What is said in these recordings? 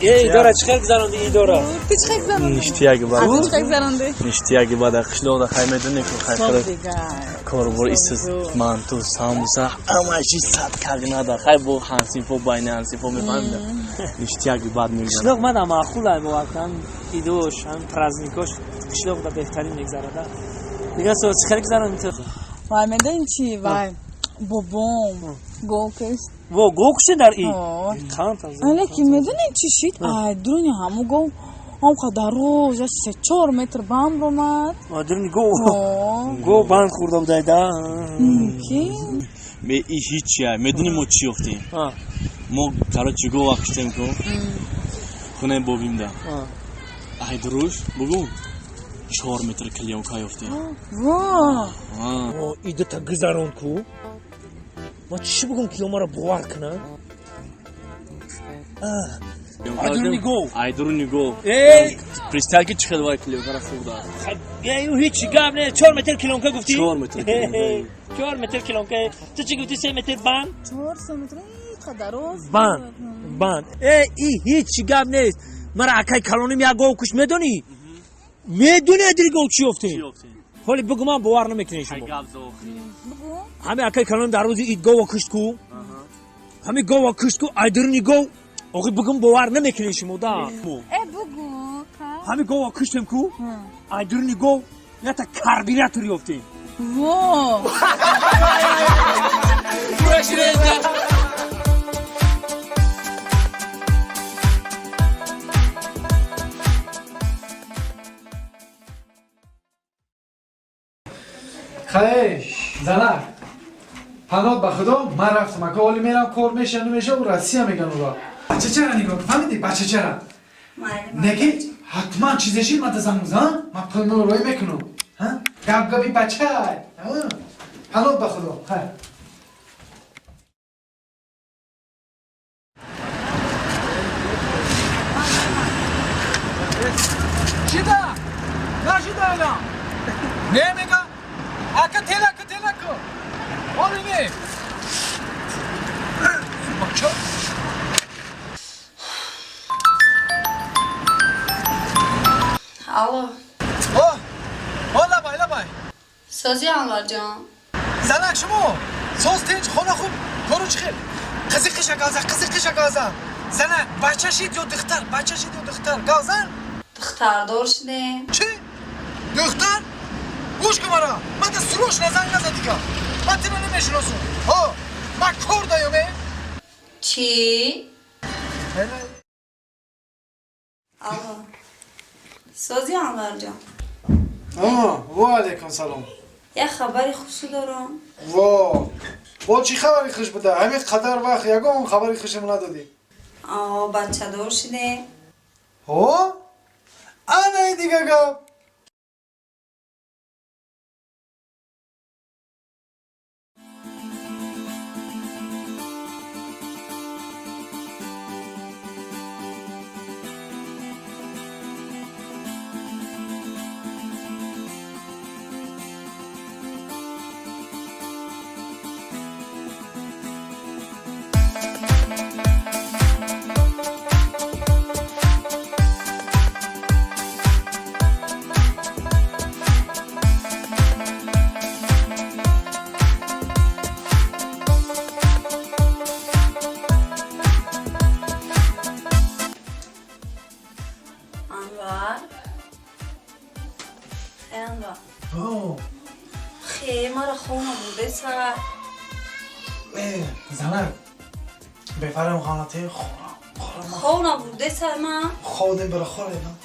Идора чӣ хел гузаронди идора? Ту чӣ хел гузаронди? Ништяк бад. Ту чӣ хел гузаронди? Ништяк бад. Қишлоқда хай медони ку хай Соз хӯрок. дигар. Корбор исиз манту, самбуса, ҳама чиз сад кагнада. Хай бо ҳамсинфо, байни ҳамсинфо мефаҳмида. Ништяк бад мегузарад. Қишлоқ мада маъқул ай боваркан идош, ҳам праздникош қишлоқда беҳтарин мегузарада. Дигар соз чӣ хел гузаронди ту? Вай, медони чӣ? Вай, бобом гов кушт. Во, гов кушти дар ид? О. Қанд аз. Лекин медони чӣ шид? Ай, дуруни ҳаму гов ҳам қадар роз, я 3-4 метр банд омад. Дуруни гов. О. Гов банд хӯрда будай да. Мумкин. Ме и ҳичи ай. Медони мо чӣ ёфтем? Мо, короче, гова куштем ку. Хонаи бобимда. Ай дуруш, бугу. 4 метр клеёнка ёфтем. Во. А. Идата гузарон ку. Ма чӣ бугум ки омара бовар кунам? Ай дуруни гов. Ай дуруни гов. Эй! Представь ки чӣ хел вай клеёнкара хӯрдааст. Эй, ҳичи гап не, 4 метр клеёнка гуфтӣ? 4 метр клеёнка. 4 метр клеёнка. Ту чӣ гуфтӣ, 3 метр банд? 4 метр қадар роз. Банд, банд. Э, и ҳичи гап нест. Мара акай калоним як гов кушт, медонӣ? Медонӣ адири гов чӣ ёфтем? Чӣ ёфтем? Ҳоли бугу, ман бовар намекунед Хай шумо. гап зохи. Бугу. Ҳами акай калоним дар рӯзи ид гова кушт ку. Ҳами гова кушт ку, айдируни гов. Охи бугум, бовар намекунед шумо да. Э, бугу. Ка. Ҳами гова куштем ку, айдируни гов ята карбюратор ёфтем. Во. Хай, занак. Паноҳ ба Худо, ман рафтам. Ака оли мерам, кор меша, намеша, у Россия меган ура. Бачачара нигоҳ, фаҳмидӣ? Бачачара. Неки ҳатман чизе шид, ман занг мезанам, ман пул роӣ мекунам. Ҳа? Гап габи бачай. Ҳа? Паноҳ ба Худо. Хай. Шида! Нашида алан! Не мега? Ака телаку телаку! Оли не! Бача! Алло, О! О, лабай, лабай! Сози, Анварҷон. Занак, шумо! Соз, тинч, хона хуб, кору чӣ хел? Қизи қиша гавзан, қизи қиша гавзан! Занак, бача шид ё духтар? Бача шид ё духтар? Гавзан? Духтардор шудем. Чӣ? Духтар? Гӯш кун мара! Ман та срочно занг наза дига! Ман тира намешиносум! Ҳо! Ман кор даём, э? Чӣ? Алло. Сози, Анварҷон. Во алейкум салом. Як хабари хушӣ дорам. Во! Бо чӣ хабари хуш буда? Ҳамин қадар вақт ягон хабари хушам надодӣ. О, бачадор шудем. Ҳо? Анаи дига гап! Анвар. Э, Анвар. Ҳо. Хе, мара хона бурдеса. Занак, бефарам хонате хӯрам. Хӯрам. Хов набурде сар ман. Хов небара хӯрам.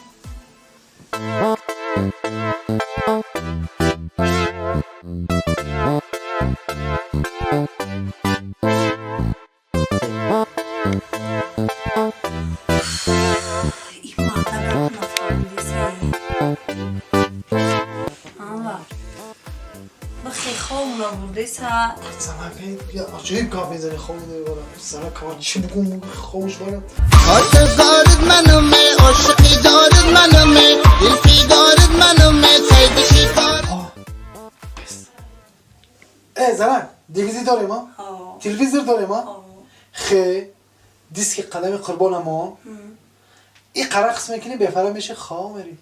عجیب گاف میزنی خواب نمیبرم زنک من چی بگم خوش برم عاشق دارد منم عاشقی دارد منم دلفی دارد منم سیدشی دارد. ای زنک دیویزی داریم ها؟ تلویزیون داریم ها؟ خی دیسک قلم قربان ما این قرقص میکنی بفرم میشه خواب میری.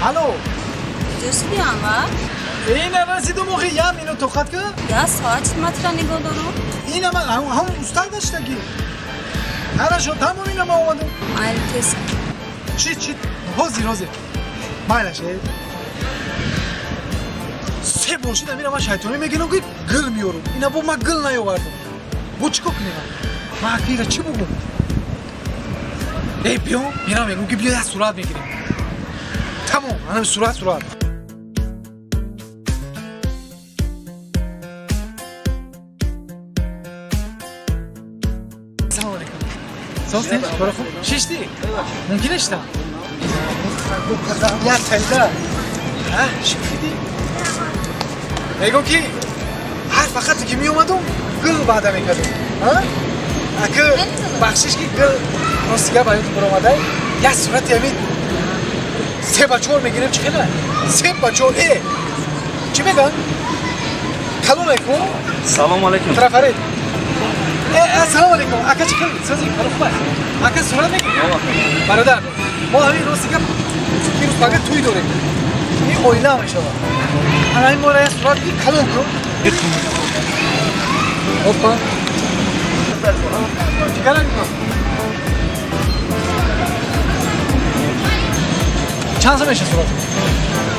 الو کجا شدی انور؟ این رسیدم آخه یم اینو توقت کرد؟ یا ساعت متر نگاه دارم؟ این من هم استاد داشتگی هر شو تمام اینم اومدم. مایل تست چی چی حاضر حاضر مایلشه سه بار شد میرم من شیطانی میگیرم که گل میورم اینا با من گل نیاوردم با چیکار کنیم من حقیقه چی بگم؟ ای بیام میرم میگم که بیا یه صورت میگیریم تمام منم صورت صورت. سلام علیکم. سوستی؟ برو خوب. ششتی؟ ممکنه شدم. یا تایدا. ها شدی؟ میگم که هر فقط که می اومدم گل بعد میکردم. ها؟ اگه بخشش که گل راستیگه باید برآمده یا صورت همین 3 با 4 میگیریم چی خیلی؟ 3 با 4 ای چی میگن؟ کلون علیکم. سلام علیکم. طرف السلام علیکم. اکا چی خیلی؟ سازی کار خوب است. اکا صورت میگیری؟ برادر ما همین راستی که دیروز فقط توی داریم. این اویله هم شما. همین ما را یه صورت بگیر کلون کن. هوپا. چیکار میکنی؟ چند سال میشه صورت؟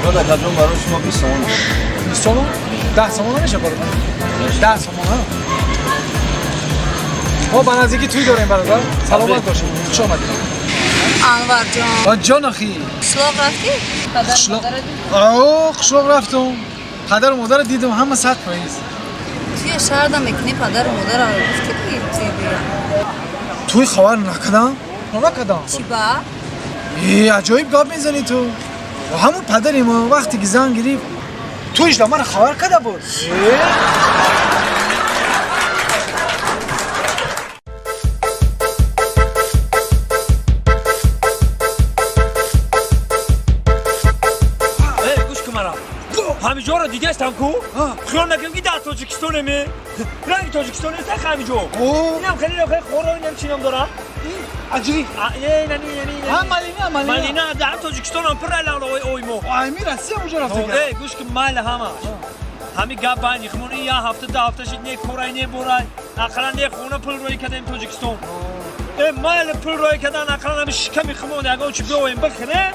برادر جان برای شما 20 سومون. 20 سومون؟ 10 سومون نمیشه برادر؟ 10 سومون ها. ما به نزدیکی توی داریم برادر. سلامت باشید. خوش آمدید. انور جان. جان اخی. قشلاق رفتی؟ قشلاق. آه قشلاق رفتم. پدر و مادر دیدم همه 100%. توی شهر دم میکنی پدر و مادر رو گفتی که توی بیا. توی خبر نکردم؟ نکردم. چی با؟ ای عجایب گپ میزنی تو. همون پدری ما وقتی که زن گرفت تویش من خبر کرده بود. گوش کن مرا همینجا رو دیگه استم کو خیال نکنم که در تاجیکستان می رنگ تاجیکستان نیست همینجا اینم خیلی خیلی خورا اینم چی نام داره عجیب نه نه نه نه هم مالینا مالینا مالینا در تاجیکستان هم پر الان اوی مو آی می رسی اونجا رفته ای گوش کن مال همه همین گپ بندی خمون این یه هفته ده هفته شد نه کورای نه برای اقلا نه خونه پول روی کردیم تاجیکستان ای مال پول روی کردن اقلا هم شکمی خمون اگه چی بیایم بخره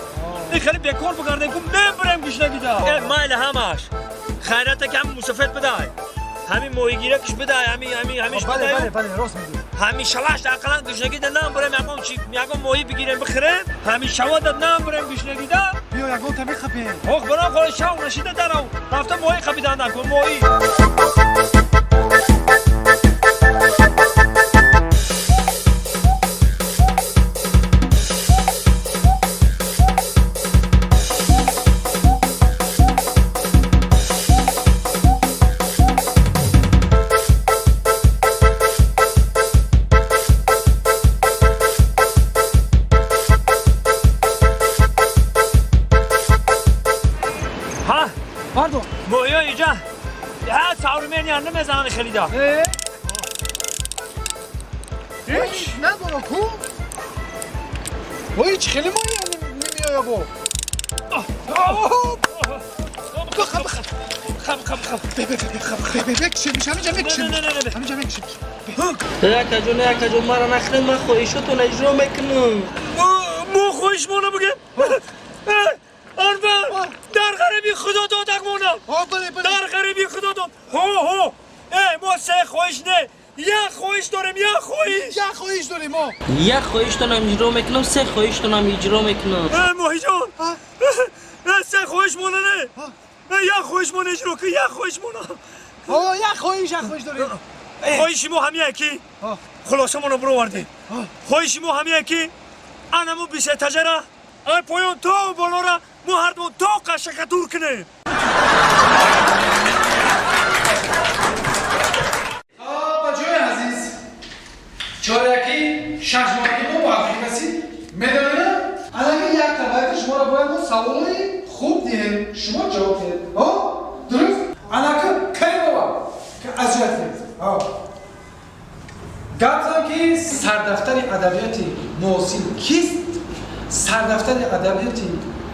این خیلی بیکار بگردیم که من برم گوش نگیدم ای مال همش خیرت کم مسافت بدای همین ماهیگیره کش بدای همین همین همیش بله بله بله راست میگی همین شواش اقلا گوش نگیده نام برم یکم چی یکم ماهی بگیرم بخرم همین شوا داد نام برم گوش نگیده بیا یکم تا میخپیم خب برام خود شو نشیده درم رفتم ماهی خبیدن نکن ماهی Pardon. ماهی اینجا ها تاورمنیان نمیزنن خیلی دا هیچ نداره کو با هیچ خیلی ماهی نمیآید با. Бихаб, бихаб. Хаб, хаб, хаб. Бе, бе, бе, бе, бе, бе, мекшемиш, ҳаминҷа мекшемиш. Не, не, не, не. Ҳаминҷа мекшемиш. Акаҷон, акаҷон, мара нахӯред, ман хоҳишотон иҷро мекунам. Мо хоҳишмона бигем? Арбан, дар ғариби худо додак монам. О, бале, бале. Дар ғариби худо дод. Ҳо, ҳо. Э, мо се хоҳиш не. Як хоҳиш дорем, як хоҳиш. Як хоҳиш дорем, о. Як хоҳиштонам иҷро мекунам, се хоҳиштонам иҷро мекунам. Э, моҳиҷон. Э, се хоҳиш мона не. Э, як хоҳиш мона иҷро кун, як хоҳиш мона. О, як хоҳиш, як хоҳиш дорем. Хоҳиши мо ҳамия ки хулосамонро бировардем. Хоҳиши мо ҳамия ки анамо бисетажара ай поён то болора мо ҳардумон то қашака дур кунем. Бачаҳои азиз, чоряки шашмоҳаки мо ба охир расид. Медонед, аллакай як табаки шуморо бояд мо саволҳои хуб диҳем, шумо ҷавоб диҳед. О, дуруст? Аллакай Каримова азият диҳед. Гап зан ки сардафтари адабиёти муосир кист? Сардафтари адабиёти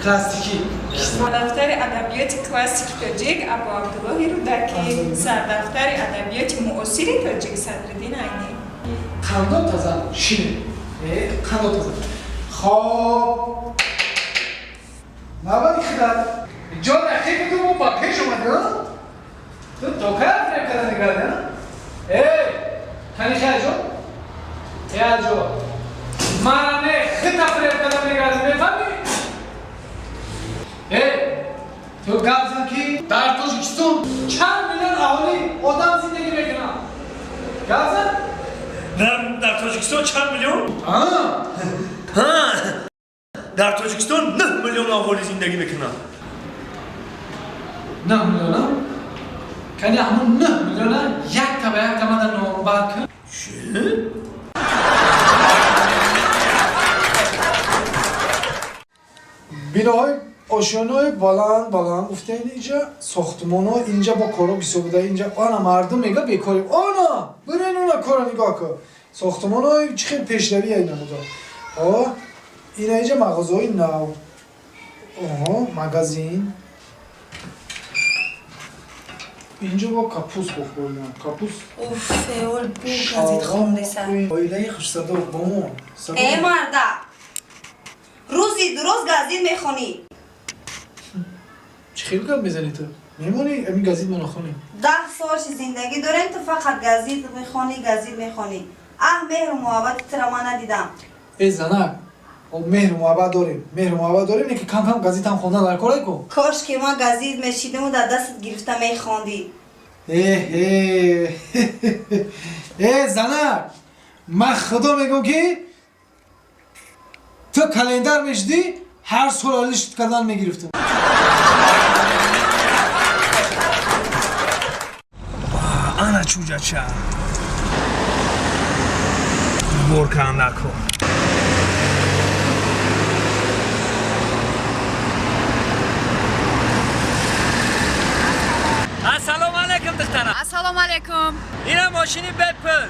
классикӣ кист? Сардафтари адабиёти классики тоҷик Абу Абдуллоҳи Рӯдакӣ, сардафтари адабиёти муосири тоҷик Садриддин Айнӣ. Қандо тазан шине. Қандо тазан. Хоб. Навбати хидат. Ҷо рақиб буду мо ба пеш омадӣ, а? Ту то кай фиреб карда мегардӣ, а? Эй, кани хайҷо? Э, аҷо. Мара не, хита фиреб карда мегардӣ, мефаҳмӣ? Эй, ту гап зан ки дар Тоҷикистон чанд миллион аҳолӣ одам зиндагӣ мекунанд? Гап зан? Дар Тоҷикистон чанд миллион? А? Ҳа, дар Тоҷикистон 9 миллион аҳолӣ зиндагӣ мекунанд. 9 миллиона? Кани ҳамун 9 миллиона якта ба якта мада номбар кун. Чӣ? Биноҳои ошёнаҳои баланд баланд гуфтаин, инҷа сохтмонҳо, инҷа бо коро бисёр буда, инҷа ана мардум мега бекорӣ. Ана бирен, она кора нигоҳ кун, сохтмонҳои чӣ хел пешравӣ ина буда. О, ина инҷа мағозаҳои нав, оҳо, магазин. Инҷо бо капус бохӯрдам, капус. Уф, феол бу газет хондеса. Оилаи хушсадо бомо. Э, марда, рӯзи дуроз газет мехонӣ. Чӣ хел гап мезанӣ ту? Мемонӣ ами газет мона хонем? 10 сол ши зиндагӣ дорем, ту фақат газет мехонӣ, газет мехонӣ. Аҳ, меҳру муҳаббати тура ман надидам. Э, занак, о, меҳру муҳаббат дорем, меҳру муҳаббат дорем, не ки кам кам газетам хондан дар корай ку. Кош ки ман газет мешидиму дар дастат гирифта мехондӣ. Эҳе, э, занак, ман худо мегӯм ки ту календар мешидӣ, ҳар сол алишт кардан мегирифтам. Ана чӯҷача бор кан накун. Ассалому алайкум, духтарам. Ассалому алайкум. Ина мошини бепул,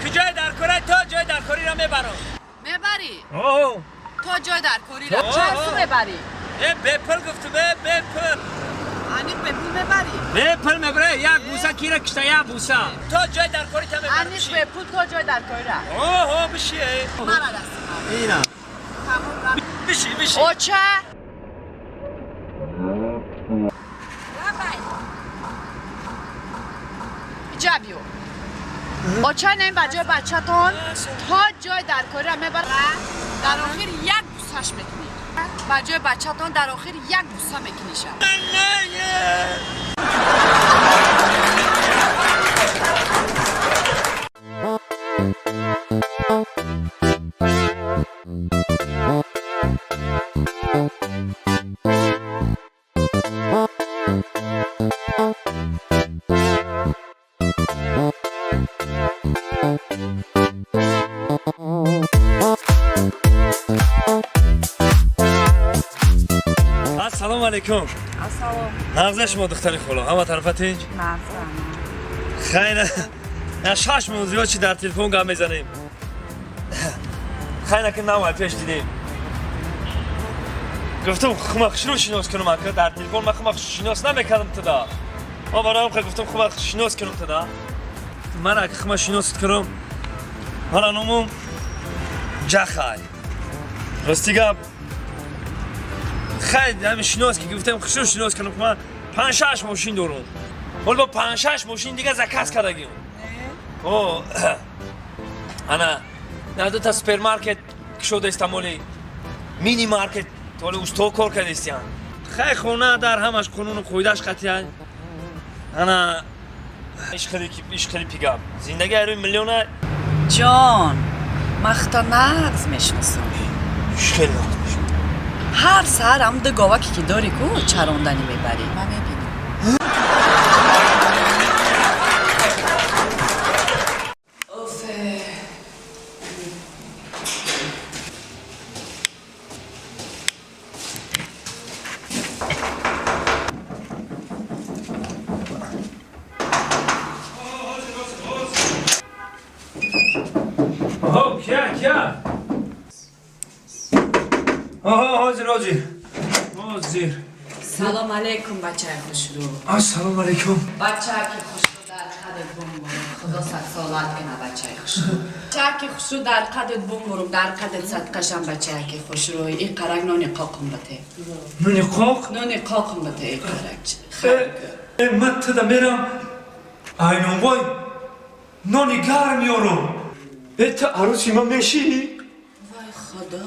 куҷои дар кора то ҷои дар кориро мебарам. Мебарӣ? О. То ҷой дар кориро? О. Чанд сум мебарӣ? Э, бепул гуфтум, э, бепул. Аниқ бепул мебарӣ? Бепул мебара, як буса кира кишта, як буса то ҷои дар кори та мебарам. Аниқ бепул то ҷой дар корира? Оҳо, биши, э. Мара дасти. Ина. Тамом. Биши, биши. Оча. Лабай. Иҷа биё. Оча, не, ба ҷои бачатон то ҷой дар корира мебара, дар охир як бусаш мекунӣ. Ба ҷои бачатон дар охир як буса мекуниша. Не, не. Ассалому алайкум. Ассалом. Нағза шумо, духтари холо, ҳама тарафа тинҷ? Хайна, я 6 моҳ зиёд чи дар телефон гап мезанем. Хайна ки навай пеш дидем. Гуфтам хума хушрӯ шинос кунам ака дар телефон ман хума шинос намекардам туда. Ма бароям ха гуфтам хума шинос кунам туда. Ман ака хума шинос кунам. Мана номум Ҷахай. Рости гап хай ҳами шинос ки гуфтам хушрӯ шинос кунам ман панҷ шаш мошин дорам. Ҳол бо панҷ шаш мошин дига заказ кардагим. О ана на ду та супермаркет кушодаистам оли мини маркет толи усто кор кардистиян. Хай хона дар ҳамаш қонуну қоидаш қатъиян. Ана ишқили пигап. Зиндагӣ айрӯи миллиона. Ҷон, ман худто нағз мешиносам. Хеле нағз мешиносам. Ҳар саҳар ҳам ду говаке ки дорӣ ку чаронданӣ мебарӣ. Ман мебинам. Оҳо, кия, кия? Оҳо, ҳозир, ҳозир. Ҳозир. Салом алейкум, бачаи хушрӯ. Ассалому алайкум. Бачаки хушрӯ дар қадат бумбурум. Худо садсолат кина бачаи хушрӯ. Бачаки хушрӯ дар қадат бумбурум, дар қадат садқашам бачаки хушрӯ. И қарак нони қоқум бате. Нони қоқ? Нони қоқум бате и қарак. Э, ман тада мерам. Айнонвой нони гарм меорум. Э, ту арӯси ман мешӣ? Вай худо.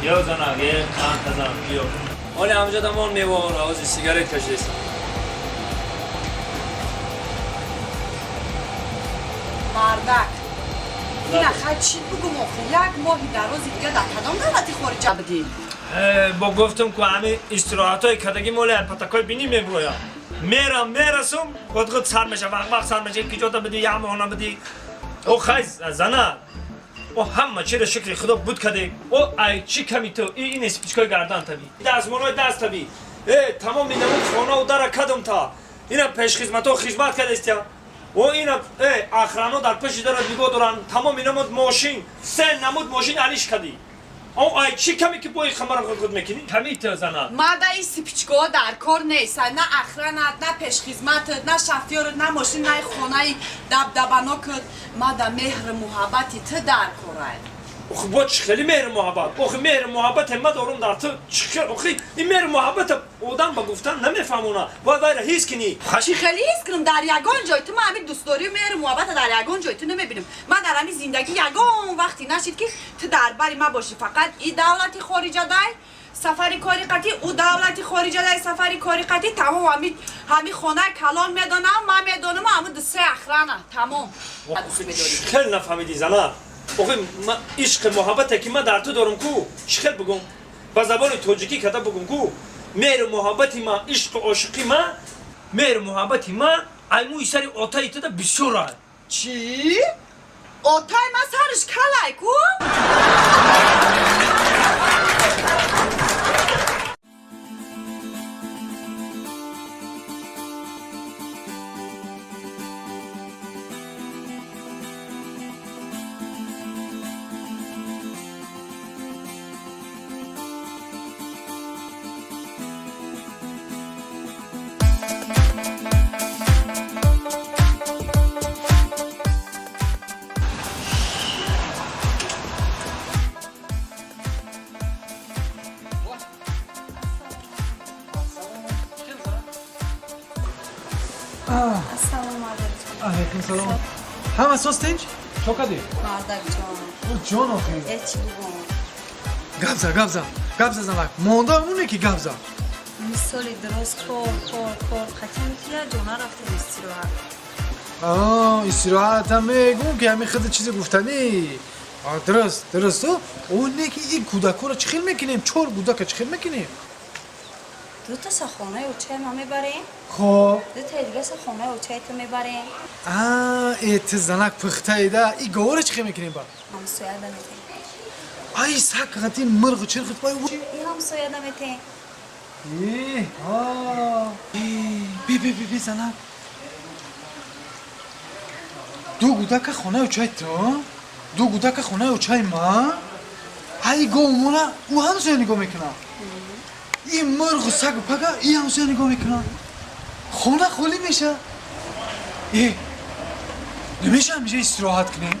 Биё занак, е қанд тазан, биё. Оли ҳамҷа дамон мевоора, ҳозир сигарет кашидестам. Мардак. Ина хай чӣ бугум охи? Як моҳи дарози дига дар кадом давлати хориҷа будӣ? Э, бо гуфтам ку ҳами истироҳатҳои кардагӣ моли патакҳои бинӣ мебуроям. Мерам, мерасум, худ худ сар меша, вақт вақт сар меша, ки ҷота бидӣ, як моҳ набидӣ. О хай зана, о ҳама чиро шукри худо буд кардем. О ай чӣ ками ту, и ин спичкои гардан табӣ. Дастмолҳои даст табӣ. Э, тамоми намуд хонаву дара кадом та. Ина пешхизматҳо хизмат кардестия. О ина э охрано дар пеши дара нигоҳ доранд. Тамоми намуд мошин, се намуд мошин алиш кардӣ. О ай чӣ ками ки бои хамара худ худ мекунӣ? Ками ту зана. Мада ин сипичкоҳо дар кор нест. На охранат, на пешхизматат, на шофёрат, на мошин, на хонаи дабдабанокат. Мада меҳру муҳаббати ту дар корай. Охи бо чӣ хеле меҳру муҳаббат? Охи меҳру муҳаббате ма дорум дар ту. Чӣ хел? Охи ин меҳру муҳаббата одам ба гуфтан намефаҳмона. Бояд вайра ҳис кунӣ. Чӣ хеле ҳис кунам дар ягон ҷой ту ман ҳамин дӯстдорию меҳру муҳаббата дар ягон ҷой ту намебинам. Ман дар ҳамин зиндагӣ ягон вақте нашид ки ту дар бари ман бошӣ. Фақат и давлати хориҷа дай сафари кори қатӣ, ӯ давлати хориҷа дай сафари кори қатӣ. Тамом ҳами хонаи калон медонам, ман медонам ҳамун ду се охрана. Тамом. Чӣ хел нафаҳмидӣ зана? Охи ма ишқи муҳаббате ки ман дар ту дорум ку, чӣ хел бугум? Ба забони тоҷикӣ када бугум ку, меҳру муҳаббати ма, ишқу ошиқи ма, меҳру муҳаббати ма ай мӯи сари отаи туда бисёр ай. Чӣ? Отай ман сариш калай ку? Алейкум салом. Ҳама соз тинч? Чо кардӣ? Мардак ҷон. О ҷон охи. Э чӣ бугум? Гап за, гап за. Гап за занак. Монда оне ки гап за. Мисоли дуруст кор, кор, кор. Қатъан ки як ҷо нарафтем истироҳат. Аа, истироҳатам мегум ки ҳамин хиди чизи гуфтанӣ. Дуруст, дуруст. Оне ки ин кӯдакҳоро чӣ хел мекунем? Чор кӯдака чӣ хел мекунем? Дутаса хонаи очаи ма мебарем. Хоб. Дутаи дигаса хонаи очаи ту мебарем. Аа, э ту занак пухтаида. И говора чӣ хел мекунем ба? Ҳамсояда метем. Ай сак қати мирғу чирхи пай. И ҳамсояда метем. Э, а. Би би би би занак. Ду кӯдака хонаи очаи ту, ду кӯдака хонаи очаи ма. Ай говмона ӯ ҳамсоя нигоҳ мекунад. Ин мирғу сагу пага и ҳамсоя нигоҳ мекунад. Хона холӣ меша. Э, намеша ҳамеша истироҳат кунем?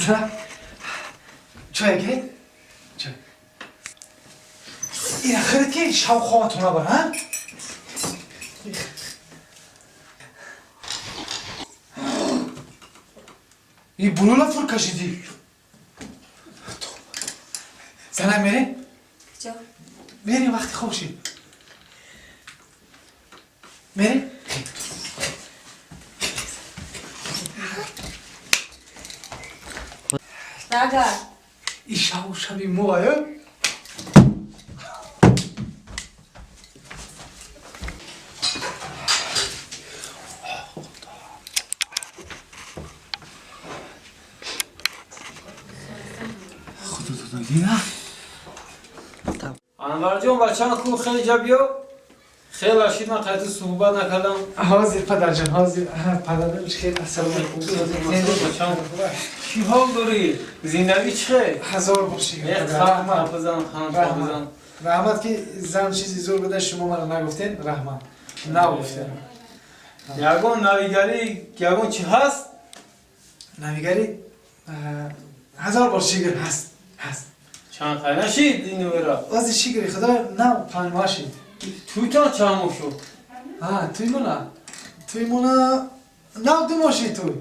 Занак, чой гиред? Чой. Ина хирид ки шав хобатон набар, ҳа? И булула фур кашидӣ. Занак мерем? Куҷо? Мерем вақти хоб шид. Мерем? Нага. И шаву шаби мо аю? Худо додагӣ Анварҷон, бачаам хуб, хеле ҷа биё. Хеле шид, ман қайти суҳбат накардам. Ҳозир падарҷон, ҳозир падарҷон, хел ассалому алайкум. Бачаам, чӣ ҳол дорӣ? Зиндагӣ чӣ хел? Ҳазор бор шукр. Раҳмат бизан, хан бизан. Раҳмат ки зан чизи зур буда, шумо маро нагуфтен, раҳмат. Нагуфтен. Ягон навигарӣ, ягон чӣ ҳаст? Навигарӣ ҳазор бор шукр ҳаст, ҳаст. Чанд қай нашид ин вера? Ози шукри Худо нав 5 моҳ шид. Туйтон чанд моҳ шуд? А, туй мона. Туй мона нав 2 моҳ шид туй.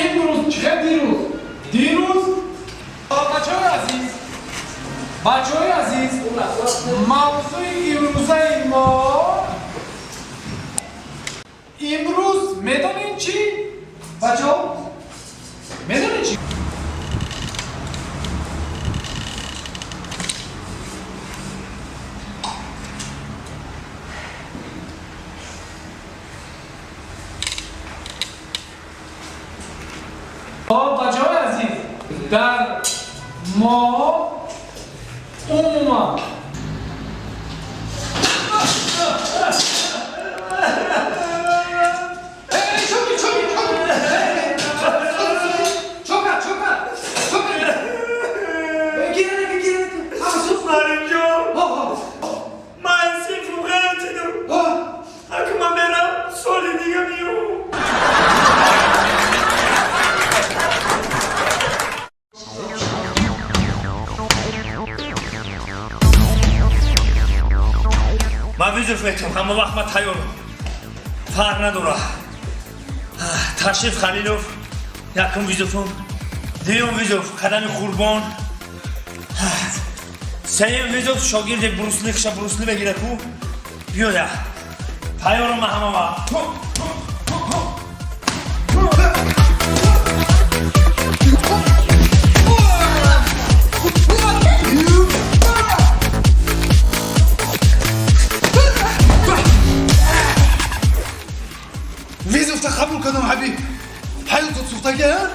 Имрӯз чӣ дирӯз? Дирӯз бачаҳои азиз, бачаҳои азиз, мавзӯи имрӯзаи мо имрӯз медонед чӣ? Бачаҳо, медонед чӣ? Бачаҳои азиз, дар мо умуман Ман вызов метам, ҳама вақт ман тайёрам. Фарқ надора. Ташриф Халилов якум вызов ум, дуюм вызов Қадами Қурбон, сеюм вызов шогирде Брусли хиша Брусли мегира ку биёя. Тайёрам ма ҳама вақт. Вызов та қабул кардам, ҳабиб. Ҳаётот сӯхтагӣ, а?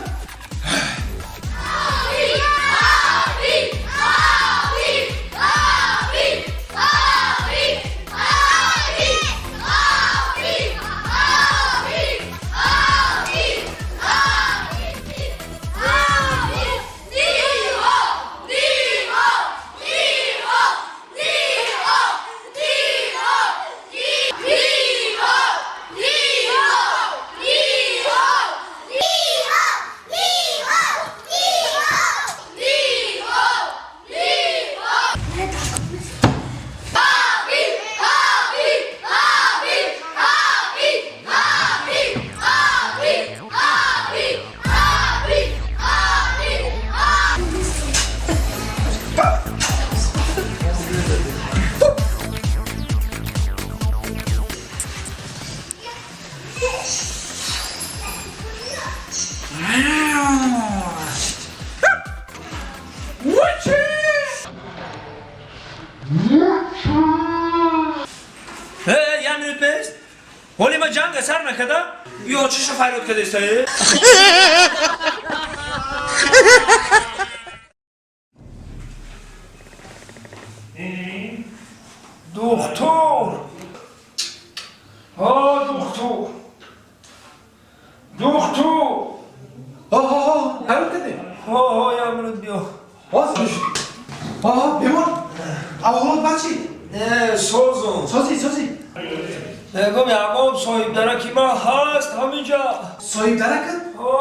Э, як минут бест. Ҳоли ма ҷанга сар накарда, ё чиша фарёд кардестае? Духтур! О, духтур! Духтур! Ҳо, ҳаёт кардем. Ҳо, як минут биё. Ҳозир. Ҳо, бемор. Аввалот бад чӣ? Не, созум. Созӣ, созӣ. Мегум, ягон соҳибдараки ман ҳаст ҳаминҷа? Соҳибдаракат? Ҳо.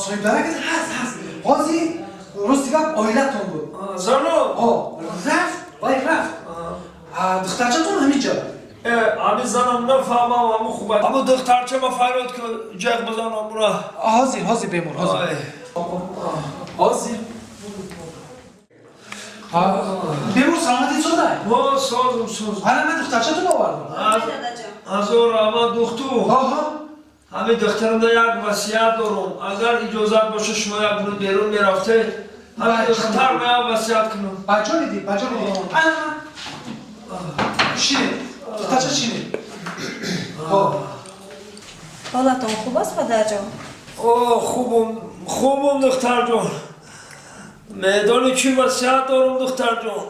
Соҳибдаракат ҳаст, ҳаст. Ҳозир рости гап оилатон буд. Зану? Ҳо, рафт, вай рафт. Духтарчатон ҳаминҷа. Э, ҳами занам нафаҳмам, ҳаму хуба. Ҳаму духтарча ма фарёд ки ҷеғ бизанам ура. Ҳозир, ҳозир, бемор, ҳозир. Ҳозир. Бемор, саломатӣ сода? Ҳо, созум, созум. Ана ман духтарчатон овардам. Ҳазор раҳмат, духтур. Ҳо, ҳо. Ҳамин духтарамда як васият дорум. Агар иҷозат боша, шумо як минут берун мерафтед. Ҳамин духтар ма як васият кунам. Ба ҷони дил, ба ҷони дил. Ана, шинед. Духтарча, шинед. Ҳо. Ҳолатон хуб аст, падарҷон? О, хубум, хубум, духтарҷон. Медони чӣ васият дорум, духтарҷон?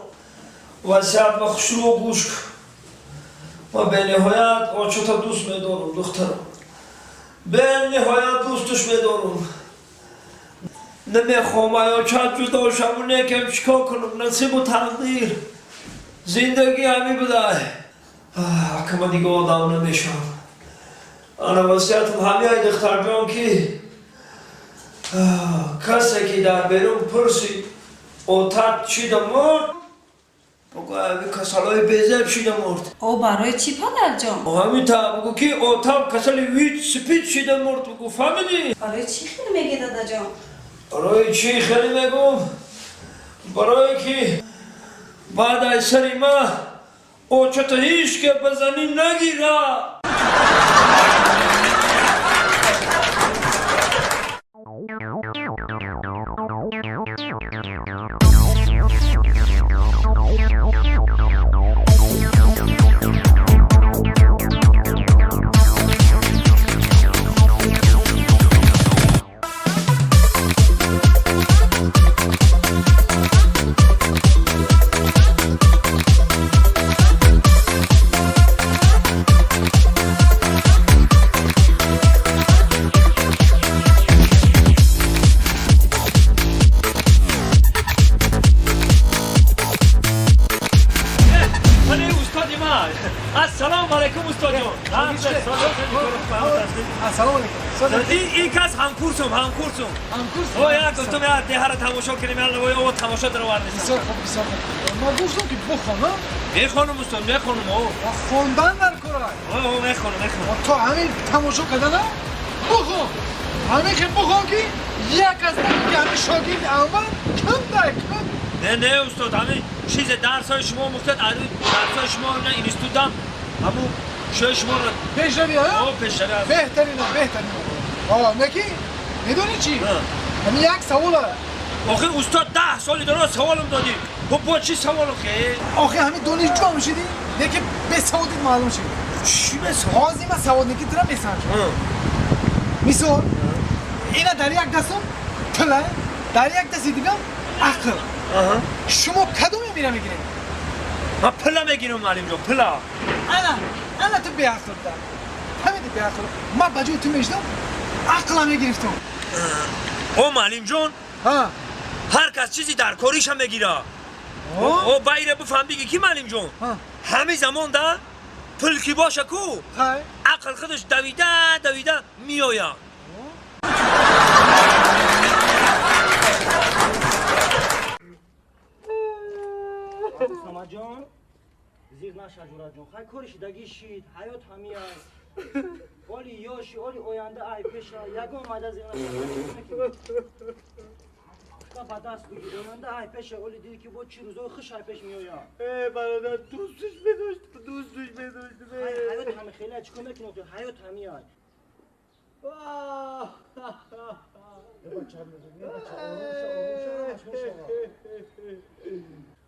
Васият ба хушрӯ гӯш кун. Ма бениҳоят очата дӯст медорам, духтарам. Бениҳоят дӯсташ медорам. Намехоҳам ай очат ҷудо шаву, некем чикор кунам, насибу тақдир. Зиндагӣ ҳамин будай. Акама дига одам намешавам. Ана васиятам ҳамин ай, духтарҷон, ки касе ки дар берун пурсид отат чида мурд, бугӯ ҳамин касалҳои безеб шида мурд. О, барои чӣ, падарҷон? Ҳамин та бугӯ ки отам касали ВИЧ СПИД шида мурд, бугӯ, фаҳмидӣ? Барои чӣ хел мегӣ, дадаҷон? Барои чӣ хеле мегӯм? Барое ки баъд аз сари ма очата ҳеҷ ке ба занӣ нагира. Ассалому алайкум. Ин кас ҳамкурсум, ҳамкурсум. Ҳамкурсум. О, як гуфтум, як деҳаро тамошо кунем, як лавои ово тамошо даровардем. Бисёр хуб, бисёр хуб. Ман гуфтам ки бихонам. Мехонам, устод, мехонам. О. Хондан дар кора. О, мехонам, мехонам. То ҳамин тамошо кардана бихон. Ҳамин ки бихон ки як аз ки ҳамин шогирд аввал кам дар кам. Не, не, устод, ҳамин чизе дарсҳои шумо омӯхтед, дарсҳои шумо ина институтам ҳамун шои шуморо пешравӣ, ҳа? О, пешравӣ аст. Беҳтарин, беҳтарин. О, неки медонӣ чӣ? Ҳамин як савола. Охир устод 10 соли дароз саволам додӣ. Бо бо чӣ савол охе? Охир ҳамин донишҷӯ ҳам шидӣ, неки бесаводит маълум шид. Чӣ бесавод? Ҳозир ман саводники тура месанҷам. Мисол, ина дар як дастам пула, дар як дасти дигам ақл. Шумо кадоме мира мегиред? Ман пула мегирам, муаллимҷон, пула. Ана, ана ту беақл буда. Ҳамиди беақл. Ман ба ҷои ту мешидам, ақла мегирифтам. О, муаллимҷон, ҳар кас чизи дар кориша мегира. О, байра бифаҳм, биги ки муаллимҷон, ҳамин замонда пул ки боша ку, ақл худаш давида давида меояд. Самаҷон, зиғ наша, ҷураҷон, хай кори шидагӣ шид, ҳаёт ҳами аст. Оли ёши, оли оянда ай пеша, ягон майда зиғ наша. Ба даст бигир, оянда ай пеша, оли диди ки бо чӣ рӯзои хуш ай пеш меояд. Э, бародар, дӯстш медошт, дӯстш медошт. Ҳаёт ҳами хеле чӣ кор мекунӣ, ҳаёт ҳами ай.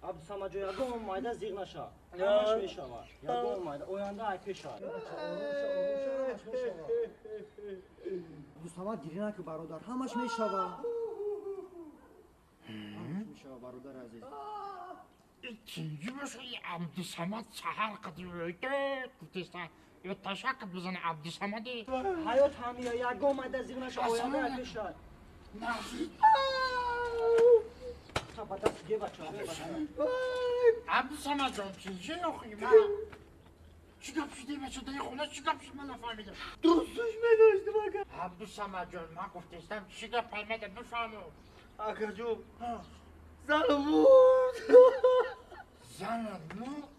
Абдусамаҷон, ягон майда зиғ наша, ҳамаш мешавад. Ягон майда, оянда ай пеша. Абдусамад, гирӣ наку, бародар, ҳамаш мешавад, ҳамаш мешавад, бародари азиз. Ikkinci bo'lsa Abdusamad sahar qilib o'tib tashakib bizani Abdusamadi. Ҳаёт ҳамия, ягон майда зиғ наша, оянда ай пеша. Абдусамад ҷон, чӣ охи ман чӣ гап шуди бача дар хона, чӣ гап шуд, ман нафаҳмидам. Дӯстш медоштам, ака. Абдусамад ҷон, ман гуфтестам чӣ гап паймада бифаҳмам. Акаҷон, занам мурд. Занат мурд?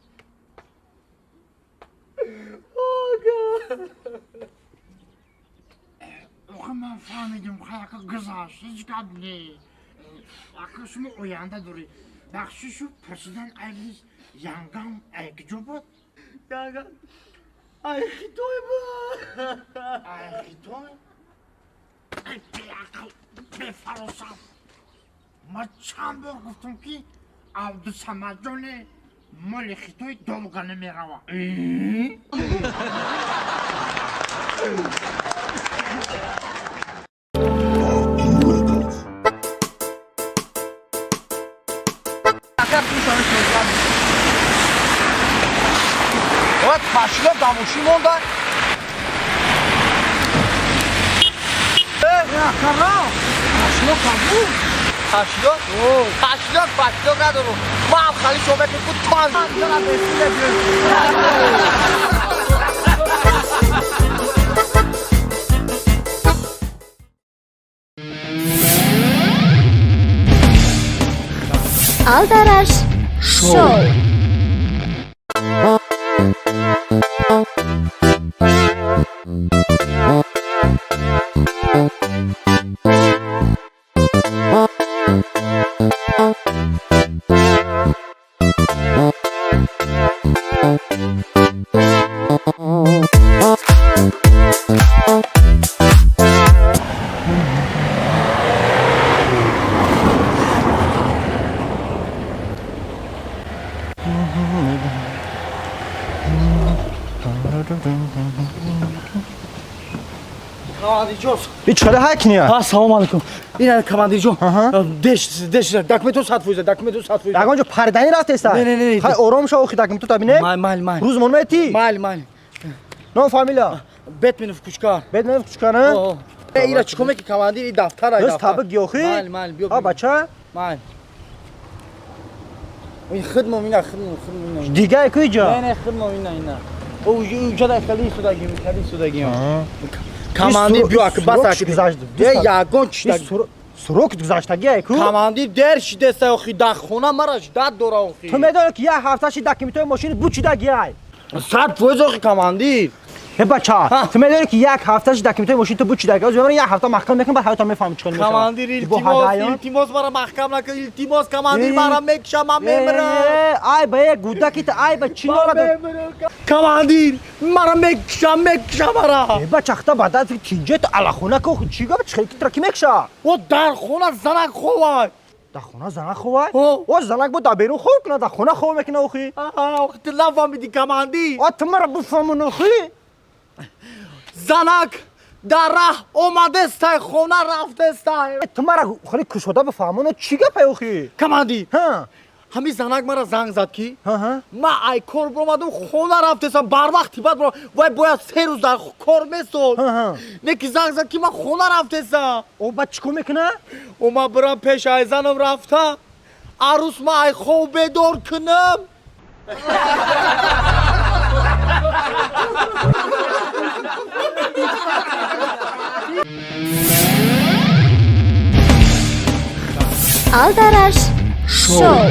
Ака. Охи ман фаҳмидим, хай ака гузашт, ҳеҷ гап не. Ака шумо оянда дорӣ. Бахшишу пурсидан айб нест, янгам ай куҷо буд? Янгам ай Хитой буд. Ай Хитой? Ай беақл, бефаросат. Ман чанд бор гуфтам ки Абдусамадҷоне моли Хитой долго намеравад. Ташкилот дар мошин монда. Ташкилот кабуд. Ташкилот? Ташкилот, ташкилот надорум. Ман ҳам хали шоба ки буд тан. Aldarаш Шоу. Ичхеле ҳакния? Ассалому алайкум. Ина командирҷон. Деш, деш, документу 100%, документу 100%. Ягон ҷо паридани рафтеста? Не, не, не. Хай ором шав, охи документу та бинем. Майл, майл, майл. Рӯз мон мети? Майл, майл. Ном, фамилия? Бетменов Кучкар. Бетменов Кучкар, а? Э, ира чӣ кор меки, командир, и дафтар ай Дӯст дафтар. табик гиёхи? Майл, майл, биё. А бача? Майл. Ин хидмом ина, хидмом, хидмом ина. Дигай ку иҷа? Не, не, хидмом ина, ина. Уҷада хеле судагим, хеле судагим. Командир биё аки бас аки ягон чита срок гузаштагиай ку. Командир дер шидеста охи дар хона мара ждат дора охи. Ту медонӣ ки як ҳафта ши документои мошини бучидагиай. 100% охи командир. Э бача, ту медонӣ ки як ҳафта ши документои мошини ту бучидагиай. Оз мебарам як ҳафта маҳкам мекунам, баъд ҳаётам мефаҳмам чӣ кор мешавад. Командир илтимос, илтимос мара маҳкам накун, илтимос командир мара мекушам, ман мемирам. Ай ба як гудаки ту, ай ба чӣ нора. Командир мара мекушам, мекушам мара. Э бача, хта баъда тинҷе ту алахона ку чӣ гап чӣ ки тра ки мекуша? О дар хона занак ховай. Дар хона занак ховай? О занак бо дар берун хов кунад, дар хона хов мекунад охи. Охи ту нафаҳмидӣ командир. О ту мара бифаҳмон охи. Занак дар раҳ омадестай, хона рафтестай. Ту мара хеле кушода бифаҳмон, чӣ гапай охи? Командир, ҳамин занак мара занг зад ки ман ай кор биромадам, хона рафтесам, барвақти баъд вай бояд 3 рӯз дар кор месод. Не ки занг зад ки ман хона рафтесам. О баъд чӣ кор мекуна? О ман бирам пеш ай занам рафта, арӯс ман ай хов бедор кунам. Алдараш шоу.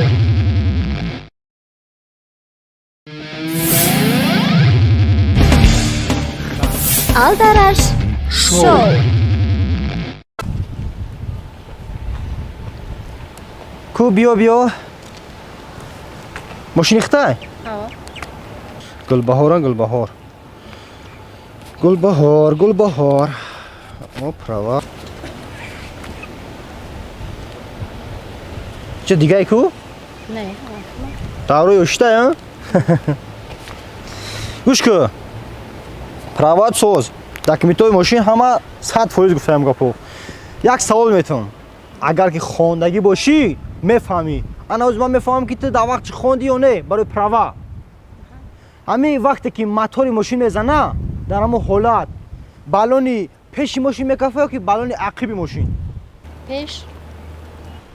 Алдараш шоу. Ку биё биё. Мошини хитай? Гулбаҳоран Гулбаҳор. Гулбаҳор, Гулбаҳор. О права. Ча дигай ку? Не. Даврои ошитай, а? Гӯш ку. Прават соз. Документои мошин ҳама 100% гуфтаям гапо. Як савол метавон. Агар ки хондагӣ бошӣ, мефаҳмӣ. Ана ҳозир ман мефаҳмам ки ту дар вақт чӣ хонди ё не барои права. Ҳамин вақте ки мотори мошин мезана, дар ҳамон ҳолат баллони пеши мошин мекафа ё ки баллони ақиби мошин? Пеш.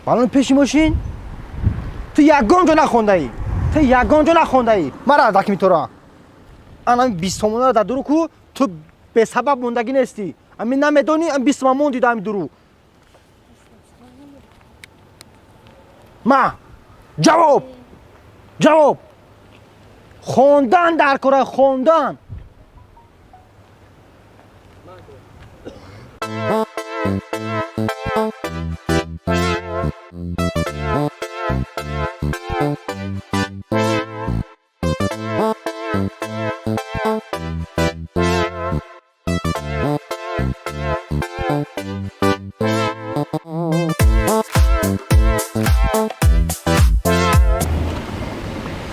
Баллони пеши мошин? Ту ягон ҷо нахондаӣ. Ту ягон ҷо нахондаӣ. Мара документора. Ана ҳамин 20 сомонара дар дуру ку, ту бесабаб мондагӣ нестӣ. Ҳамин намедонӣ, ҳамин 20 сомон монди дар ҳамин дуру. Ма ҷавоб. Ҷавоб. Хондан дар кора, хондан.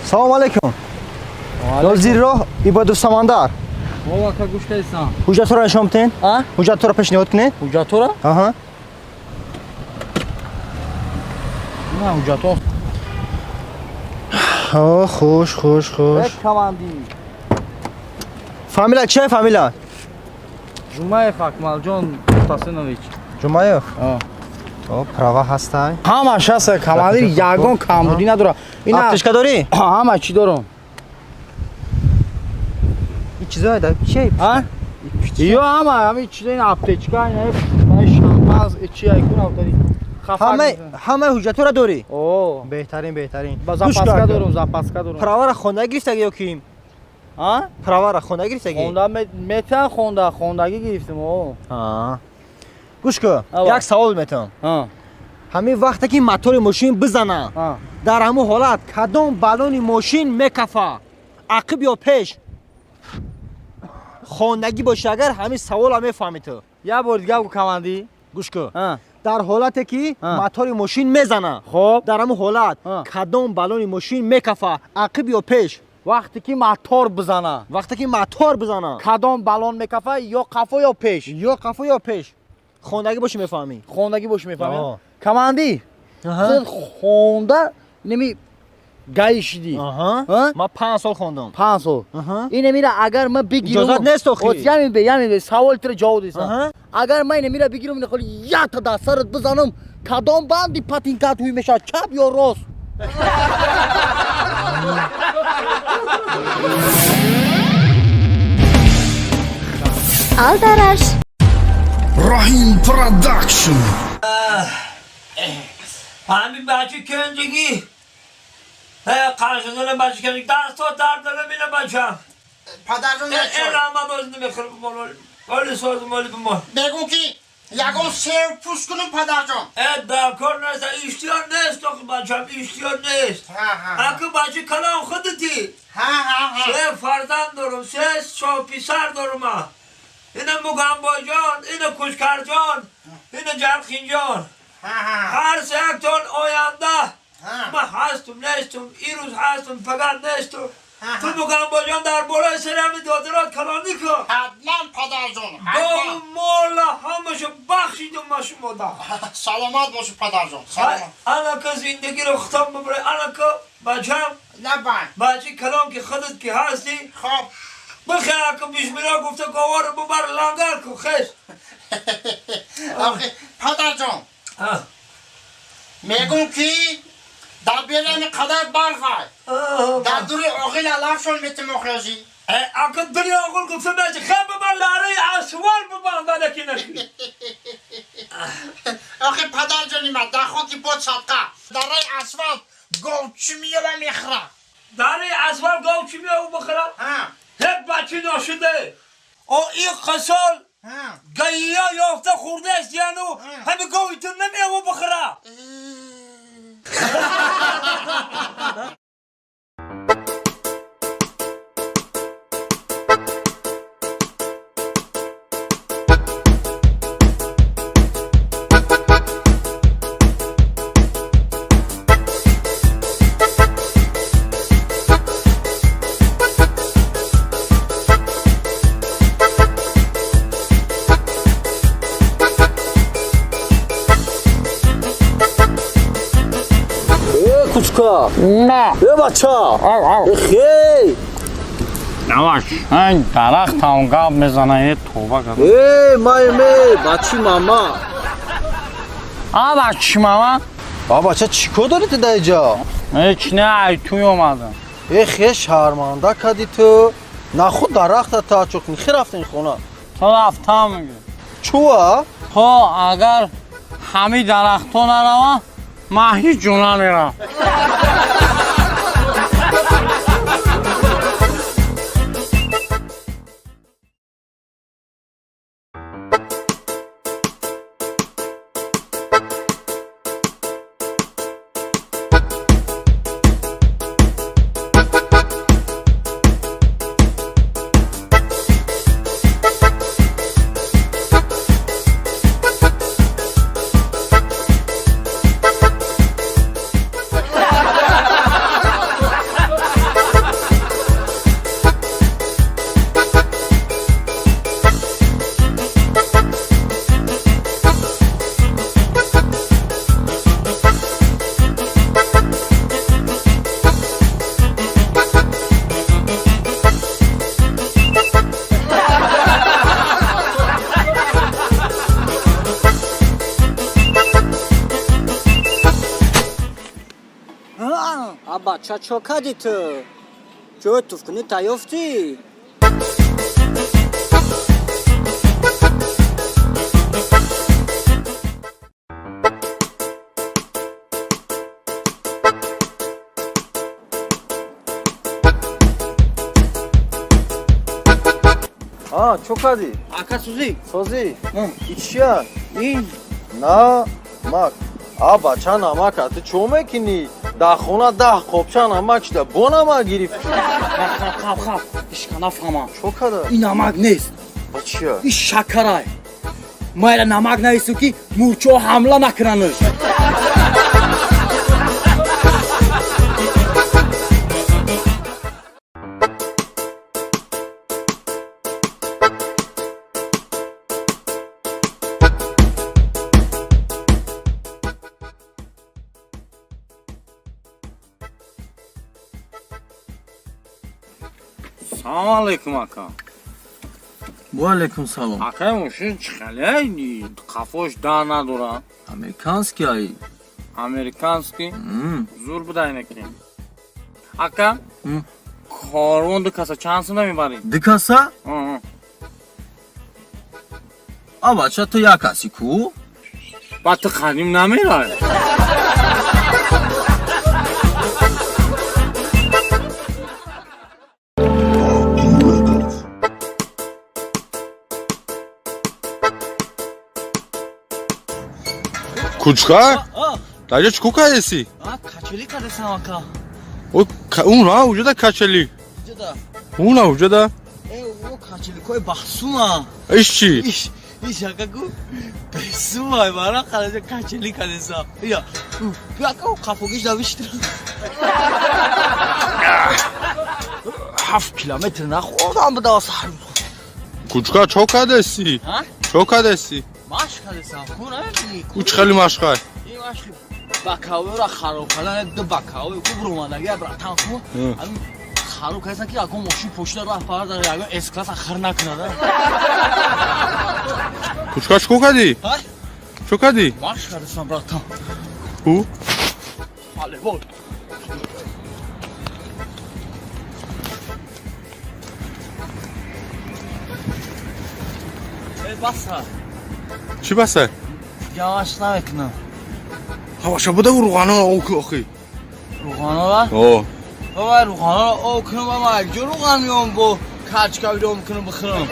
Салом алейкум. Нозир роҳ Ибодов Самандар. О ака гӯш кардистам. Ҳуҷҷатҳоро нишон бидиҳед. Ҳуҷҷатҳоро пешниҳод кунед. Ҳуҷҷатҳоро? Аҳа. На ҳуҷҷатҳо. О, хуш, хуш, хуш. Командир. Фамилия чия фамилия? Ҷумаев Акмалҷон Мутасинович. Ҷумаев? О, права ҳастай. Ҳамаш ҳаст командир, ягон камбудӣ надорад. Аптечка дорӣ? Ҳама чӣ дорам. Ин чизое да чие? А? Ё ҳама ҳамин чизо ин аптечка, ин шампанс, чи айкун автари. Ҳама ҳуҷҷатҳоро дорӣ? О. Беҳтарин, беҳтарин. Ба запаска дорам, запаска дорам. Праваро хонда гирифтагӣ ё ки? А? Праваро хонда гирифтагӣ? Хонда метан хонда, хондагӣ гирифтам, о. А. Гӯш ку, як савол метавам. Ҳамин вақте ки мотори мошин бизана, дар ҳамон ҳолат кадом баллони мошин мекафа? Ақиб ё пеш? Хондагӣ бошӣ агар ҳамин саволро мефаҳмӣ ту. Як бор дига гӯ командир. Гӯш ку. Дар ҳолате ки мотори мошин мезана, хоб, дар ҳамон ҳолат кадом баллони мошин мекафа? Ақиб ё пеш? Вақте ки мотор бизана. Вақте ки мотор бизана. Кадом баллон мекафа? Ё қафо ё пеш? Ё қафо ё пеш. Хондагӣ бошӣ мефаҳмӣ. Хондагӣ бошӣ мефаҳмӣ. Командир, худ хонда неми гаи шидӣ. Ман 5 сол хондам. 5 сол. Инамира агар ман бигирам. Иҷозат нест охи. Ями бе, ями бе, савол тира ҷавоб дисам. Агар ман инамира бигирам, ина холи якта дар сарат бизанам, кадом банди патинкат ҳуй мешавад, чап ё рост? Алдараш. Раҳим Продакшн. Ҳамин бача кенҷигӣ қаршадона бача кенҷигӣ дасто дард дора мина бачам. Падарҷон. Элама боз намехӯрам, оли созм, оли бимон. Бегӯ ки ягон сев пӯш кунум, падарҷон. Э, дар кор нест, иштиёр нест, охи бачам, иштиёр нест. Аку бача калон худати. Се фарзанд дорум, се писар дорум. Ина Мугамбойҷон, ина Кушкарҷон, ина Ҷархинҷон. Ҳар сеяктон оянда ман ҳастум нестум, ирӯз ҳастум, фақат нестум. Ту, Мугамбоҷон, дар болои сарами додарот калонӣ кун. Ҳатман, падарҷон. Гову мола ҳамашу бахшидум ма шумода. Саломат бошӣ, падарҷон. Анака зиндагиро хитоб бибарӣ, анака бачам. Лабай. Бачи калон ки худат ки ҳастӣ. Хоб. Бихе, ака, бисмилла гуфта говаро бубар, лангар ку, хес. Охи падарҷон, мегӯм ки дар берами қадар барфай дар дури оғил алафшон метимохёзӣ. Ака, дури оғил гуфта меши, хе бубар, лараи асвал бубанд, валеки наши. Охи падарҷони ман, дар хоки под садқа, дар раи асфалт гов чӣ меёва мехӯра? Дари асфалт гов чӣ меёва бихӯра? Ҳе, бачи ношуде, о ин қисол гаия ёфта хӯрдааст, яну ҳами гови ту намеёва бихӯра. Кучка. Э, бача. Хей. Наваш, айн дарахтам гап мезана, э, тоба кардам. Э, май ме, бачи мама. А, бачи мама? А, бача, чӣ кор дорӣ ту дар иҷа? Ҳеч не, ай туй омадам. Э, хе, шарманда кардӣ ту. Нахуд дарахта таачуқ кунӣ. Хе, рафтем хона. То рафтам меги. Чӯа? То агар ҳами дарахтҳо наравам, ман ҳеҷ ҷо намерам. А, бача, чо кардӣ ту? Ҷои туфкунӣ таёфтӣ? А, чо кардӣ? Ака, сӯзӣ. Созӣ? И чия? Ин. Намак. А, бача, намака ту чо мекунӣ? Дар хона 10 қопча намак шуда, бо намак гирифтӣ. Хаб, хаб, ишка нафаҳмам. Чо када? Ин намак нест. Ба чия? Ин шакарай. Майра намак навису, ки мурчо ҳамла накунанш. Салом алейкум, ака. Ва алейкум салом. Акай, мошин чӣ хеле қафош да надора? Американский ай. Американский зур буда инаки. Ака, корвон ду каса чанд сум мебарӣ? Ду каса? А бача, ту як ҳасти ку? Ба ту қадим намерай. Кучка? Даҷа чӣ кор кардеси? Качели кардесам, ака. Уна уҷода качели? Уна уҷода? Э, качеликои бахсума. Иш чӣ? Иш, ака, гу бесумай бара қалаҷа качели кардесам. Я, ака, қафогиш давиштра. 7 километр нахӯрдам буда. Кучка, чо кардеси? Чо кардеси? Машқ кардесам, ку намебинӣ? Ӯ чӣ хеле машқай? Ин машқи бакавиро хароб кардан, ду бакави ку буромадаги, братан, ку хароб кардасан, ки ягон мошин пошида раҳ парда, ягон С-класса хир накунад. Кучка, чӣ кор кардӣ? Чо кардӣ? Машқ кардесам, братан. Ку? Волейбол. Баса. Чӣ баса? Ямаш намекунам. Ҳаваша буда, руғаноро об ку охи. Руғанора? О. Баба, руғаноро об кунам, ама якҷо руған меом, бо качка бидом кунам, бихӯрам.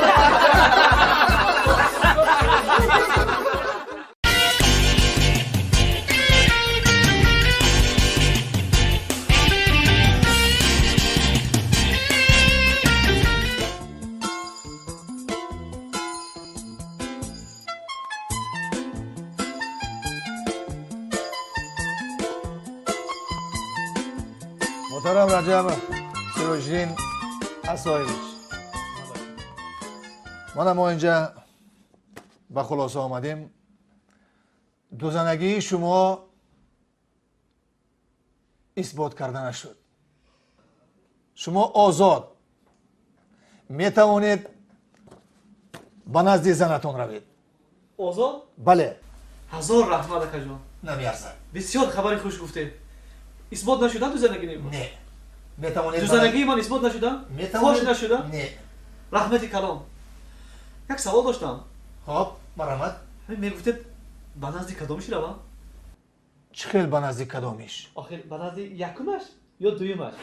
Муҳтарам Раҷаб Сироҷиддин Асоевич, мана мо инҷа ба хулоса омадем: дузанагии шумо исбот карда нашуд. Шумо озод метавонед ба назди занатон равед. Озод? Бале. Ҳазор раҳмат, акаҷон. Намеарзад. Бисёр хабари хуш гуфтед. Исбот нашуда дузанагӣ? Не, метавонед. Дузанагии ман исбот нашуда? Метавонед. Фош нашуда? Не. Раҳмати калон. Як савол доштам. Хоб, марҳамат. Мегуфтед, ба назди кадомиш равам? Чӣ хел ба назди кадомиш? Охир, ба назди якумаш ё дуюмаш?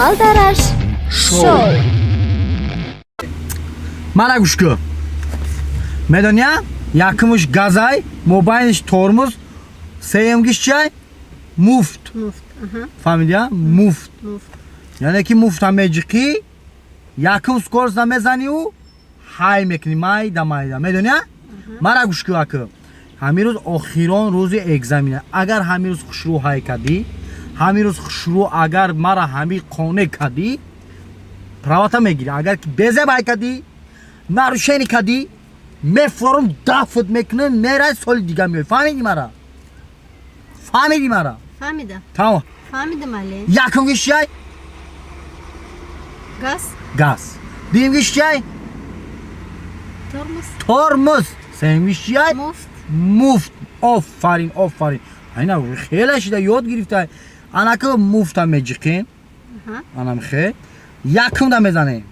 Алдараш шоу. Мана, гӯш кун, медония, якумш газай, мобайниш тормоз, сеюмгиш чай? Муфт. Фаҳмидия? Муфт, яъне ки муфта меҷиқӣ, якум скорость мезанию ҳай мекунӣ, майда майда, медония? Мара гӯш кун, ака, ҳамин рӯз охирон рӯзи экзамена. Агар ҳамин рӯз хушрӯ ҳай кардӣ, ҳамин рӯз хушрӯ, агар мара ҳамин қонеъ кардӣ, правата мегирӣ. Агар ки безеб ҳай кардӣ, нарушение кардӣ, мефорум, дафт мекунем, мерай, соли дига меои. Фаҳмидӣ мара? Фаҳмидӣ мара? Фаҳмидам. Тамом. Фаҳмидам, але. Якумгиш чай? Газ. Газ. Дуюмгиш чай? Тормоз. Тормоз. Сеюмгиш чай? Муфт. Муфт. Офарин, офарин. Айна хеле шида ёд гирифта. Анаки муфта меҷиқем, анамхе якумда мезанем,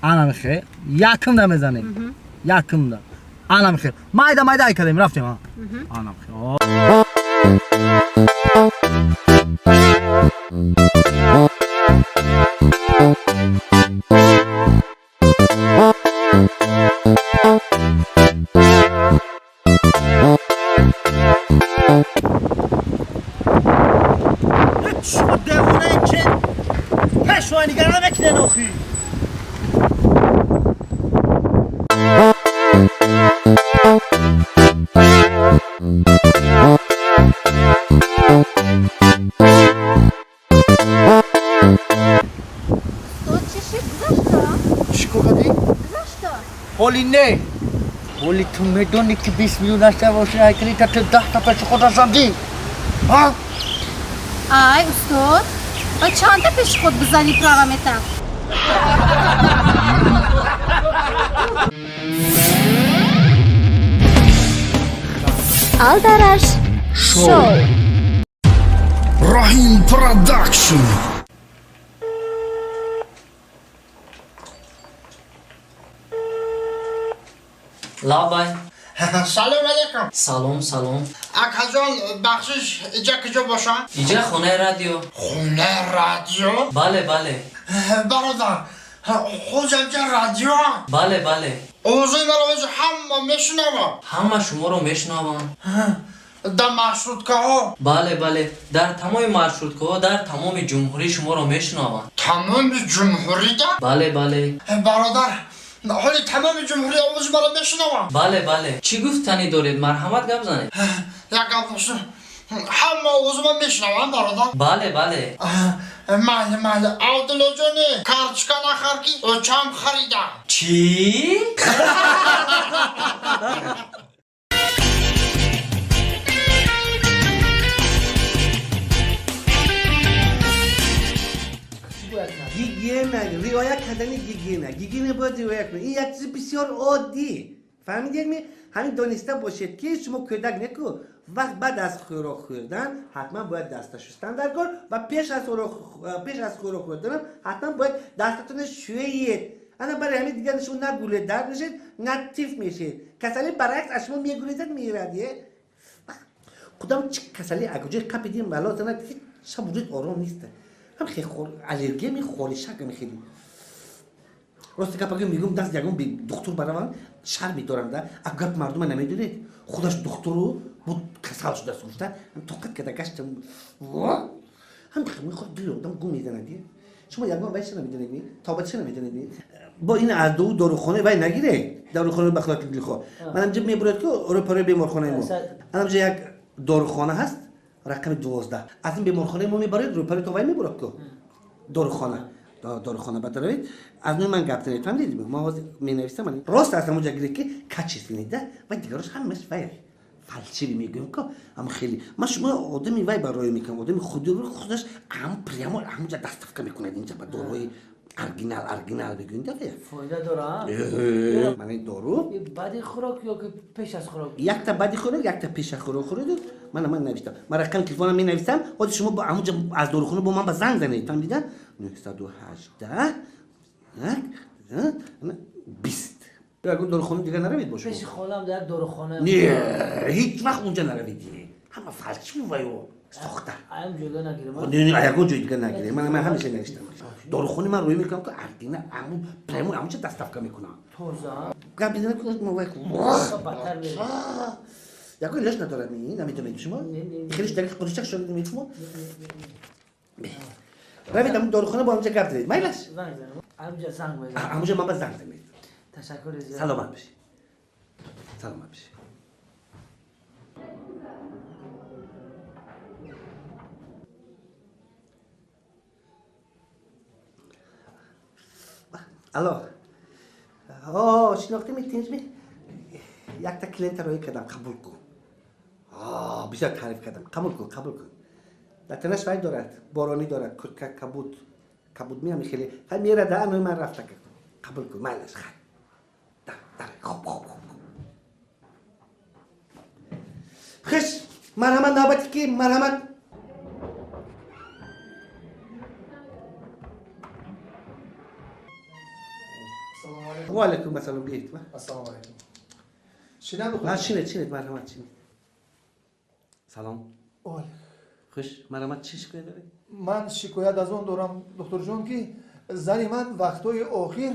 анамхе якумда мезанем, якумда, анамхе майда майда ай кардем, рафтем, анамхе. Шумо девонаем, че пешвоя нигар намекунен охи? Устод, чӣ шид? Гузашта? Чӣ кор кардӣ? Гузашта. Ҳоли не, ҳоли ту медонӣ, ки 20 миллион нашта боши, айкунӣ, та ту 10 та пеши худа задӣ, ҳа? Ай, устод, ба чанда пеши худ бизанӣ, права метам? Алдараш шоу. Раҳим Продакшн. Лабай. Салом алейкум. Салом, салом. Акаҷон, бахшиш, иҷа куҷо бошам? Иҷа хонаи радио. Хонаи радио? Бале, бале. Бародар, ҳозир радио? Бале, бале. Овозои маро ҳозир ҳама мешунаванд. Ҳама шуморо мешунаванд. Дар маршруткаҳо? Бале, бале. Дар тамоми маршруткаҳо, дар тамоми ҷумҳурӣ шуморо мешунаванд. Тамоми ҷумҳурида? Бале, бале. Бародар, ҳоли тамоми ҷумҳурӣ овози маро мешунаванд. Бале, бале. Чӣ гуфтанӣ доред? Марҳамат, гап занед. Як гап доштам. Ҳама овози ман мешунаванд, бародар? Бале, бале. Майли, майли. Абдуллоҷони, карточка нахар, ки очам харида. Чӣ? Гигиена, риоя кардани гигиена. Гигиена бояд риоя кунед. Ин як чизи бисёр оддӣ. Фаҳмидед ми? Ҳамин дониста бошед, ки шумо кӯдак неку, вақт баъд аз хӯрок хӯрдан ҳатман бояд даста шустан дар кор ва пеш аз хӯрок хӯрданам ҳатман бояд дастатонро шӯед. Ана барои ҳамин дигар шумо на гуле дард мешед, на тиф мешед. Касалӣ баръакс аз шумо мегурезад, мерад. Худам чӣ касалӣ агуҷои қапидим бало зана, ҳеҷ шаб вуҷуд ором нест. Ҳам аллергия ми хоришак мехели. Рости гап агар мегӯм, даст ягон духтур баравам, шарм медорам да. А гап мардума намедонед, худаш духтуру буд касал шудааст гуфта, ҳам тоқат карда гаштам. Ҳам мехоҳад дили одам гум мезанад. Шумо ягон вай чӣ намедонед ми? Тобат чӣ намедонед ми? Бо ин аз ду дорухона вай нагиред. Дорухонаи бахлоти дилхоҳ. Ман ҳамҷа мебурад ку рӯпарои беморхонаи мо. Анамҷа як дорухона ҳаст, рақами 12. Аз ин беморхонаи мо мебаред, рӯпарои то вай мебурад ку дорухона. Дорухона бадаравед, аз нӯи ман гап занед, фаҳмидед? Ман ҳозир менависам, рост аз ҳамон ҷа гиред, ки качественный да, вай дигарош ҳамаш вай фальшивый мегӯем ку, ама хеле. Ман шумо одами вай барои мекунам, одами худи худаш ҳам прямо ҳамонҷа доставка мекунад инҷа ба доруҳои оригинал, оригинал мегӯем да. Фоида дора? Ман ин дору баъди хӯрок ё ки пеш аз хӯрок? Якта баъди хӯрок, якта пеш аз хӯрок хӯред. Ман навиштам. Ман рақами телефонам менависам. Ҳозир шумо ҳамонҷа аз дорухона бо ман ба занг занед. Фаҳмида? 918 1 20. Ягон дорухона дигар наравед бо шумо? Пеши холам дар дорухона. Не, ҳеҷ вақт унҷа наравед. Ҳама фалшивый ваё сохта. Аям ҷойга нагирем. Не, не, ягон ҷой дигар нагирем. Ман ҳамеша навиштам. Дорухони ман рӯй мекунам, ки оригинал ҳамун прямо ҳамунҷа доставка мекунам. Тоза. Гап мезанам, ки мо вай ягон илоҷ надорад, намедонед шумо? Хелеш дар қурчак шуда намедонед шумо? Равед ҳамун дорухона, бо ҳамунҷа гап занед. Майлаш? Занг занем. Ҳамунҷа занг мезанем. Ҳамунҷа ман ба занг занед. Ташаккур зиёд. Саломат бошед. Саломат бошед. Алло. О, шинохтӣ тинҷми? Якта клиента роӣ кардам, қабул кун. Бисёр таъриф кардам. Қабул кун, қабул кун. Дар танаш вай дорад, боронӣ дорад, куртка кабуд. Кабуд меам хеле. Хай мерада, анои ман рафта. Қабул кун, майлаш, хай. Дар, дар, хоб, хоб, хоб. Хеш, марҳамат, навбати ки, марҳамат. Ва алайкум ассалом, биёед. Ассалому алайкум. Шинам духтур? Шинед, шинед, марҳамат, шинед. Салом. Хуш, марҳамат, чӣ шикоят доред? Ман шикоят аз он дорам, духтурҷон, ки зани ман вақтҳои охир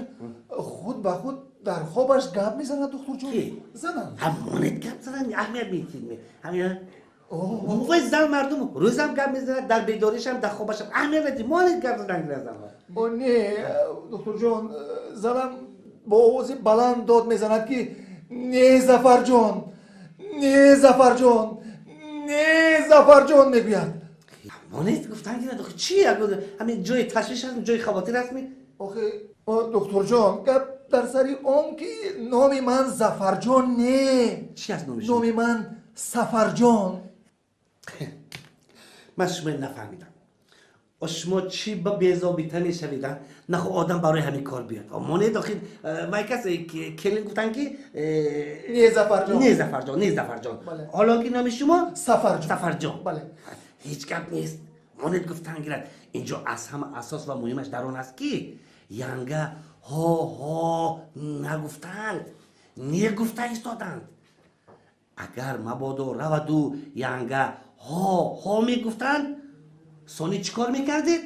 худ ба худ дар хобаш гап мезанад, духтурҷон. Занам. Ҳамонед гап задан, аҳамият медиҳед. Ҳамин вай зан мардум рӯзам гап мезанад, дар бедоришам, дар хобашам аҳамият надиҳед. Монед гап задан гирад занҳо. О, не, духтурҷон, занам бо овози баланд дод мезанад, ки не Зафарҷон, не Зафарҷон, не Зафарҷон мегӯяд. Монед гуфтан гирад, охи чӣ? Ҳамин ҷои ташвиш аст, ҷои хавотир аст ми? Охи, духтурҷон, гап дар сари он ки номи ман Зафарҷон не. Чӣ аст номи шумо? Номи ман Сафарҷон. Ман шумо нафаҳмидам. Шумо чӣ ба безобита мешавед? Нахо одам барои ҳамин кор биёд. Монед охи вай кас келин гуфтан ки не Зафарҷон, не Зафарҷон, не Зафарҷон. Ҳоло ки номи шумо Сафарҷон. Сафарҷон. Бале. Ҳеҷ гап нест. Монед гуфтан гирад. Инҷо аз ҳама асос ва муҳимаш дар он аст, ки янга ҳо ҳо нагуфтанд. Не гуфта истоданд. Агар мабодо раваду янга ҳо ҳо мегуфтанд, сони чӣ кор мекардед?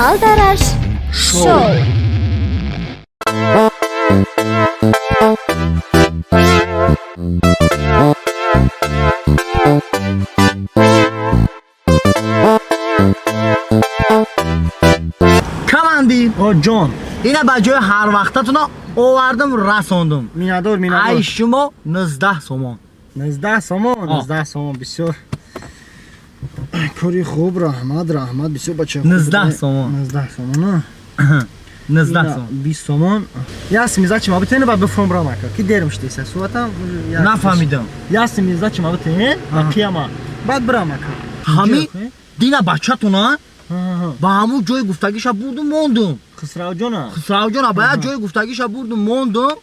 Алдараш шоу. Командир. О ҷон. Ина ба ҷои ҳар вақтатуна овардам, расондум. Миннатдор, миннатдор. Ай шумо 19 сомон. 19 сомон, 19 сомон бисёр кори хуб, раҳмат, раҳмат, бисёр бача. 19 сомон. 19 сомон. 19 сомон. 20 сомон. Ясми зачи ма битен ба бифром брам ака. Ки дерм шудеса суратам. Нафаҳмидам. Ясми зачи ма битен, қияма. Баъд брам ака. Ҳами дина бачатуна ба ҳамун ҷои гуфтагиша бурдум, мондум. Хисравҷона. Хисравҷона ба як ҷои гуфтагиша бурдум, мондум.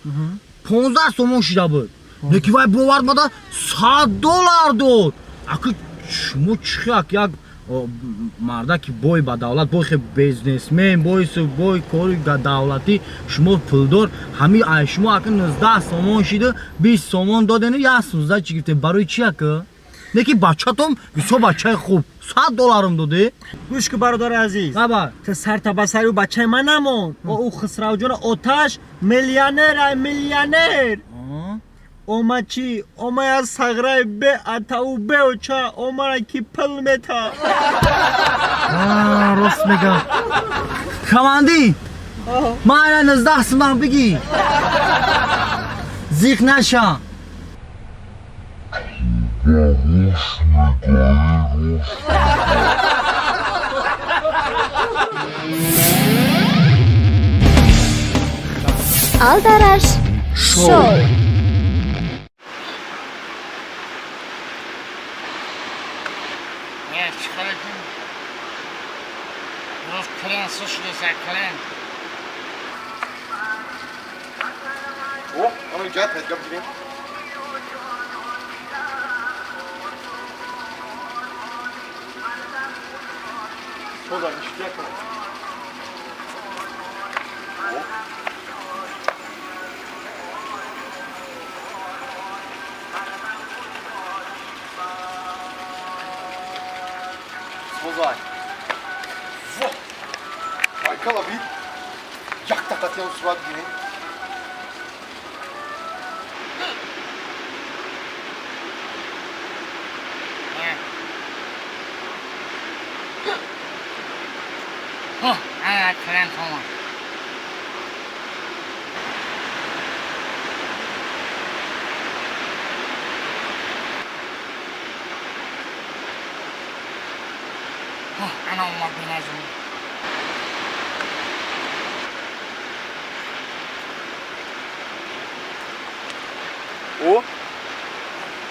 15 сомон шида буд. Леки вай бовард мада 100 доллар дод. Ака шумо чӣ як як мардаки бой ба давлат, бой хе бизнесмен, бой бой кори давлатӣ, шумо пулдор, ҳами ай шумо ака 19 сомон шида, 20 сомон додену як сузда чӣ гирифтем? Барои чӣ ака? Леки бачатон бисёр бачаи хуб, 100 долларам доде. Гӯш ку, бародари азиз. Баба. Ту сарта ба сари ӯ бачаи ман намон. О ӯ Хисравҷона оташ миллионер ай, миллионер. Ома чӣ? Ома аз сағраи бе атау беоча, омара ки пул мета. Рост мегам. Командир, ман ана 19 сомон бигир. Зиқ наша. Алдараш шоу. О, ана ҷат гап гирем. Соза ништяк. Созай. Во! Байкала бит. Якта қатиям сурат гирем. О,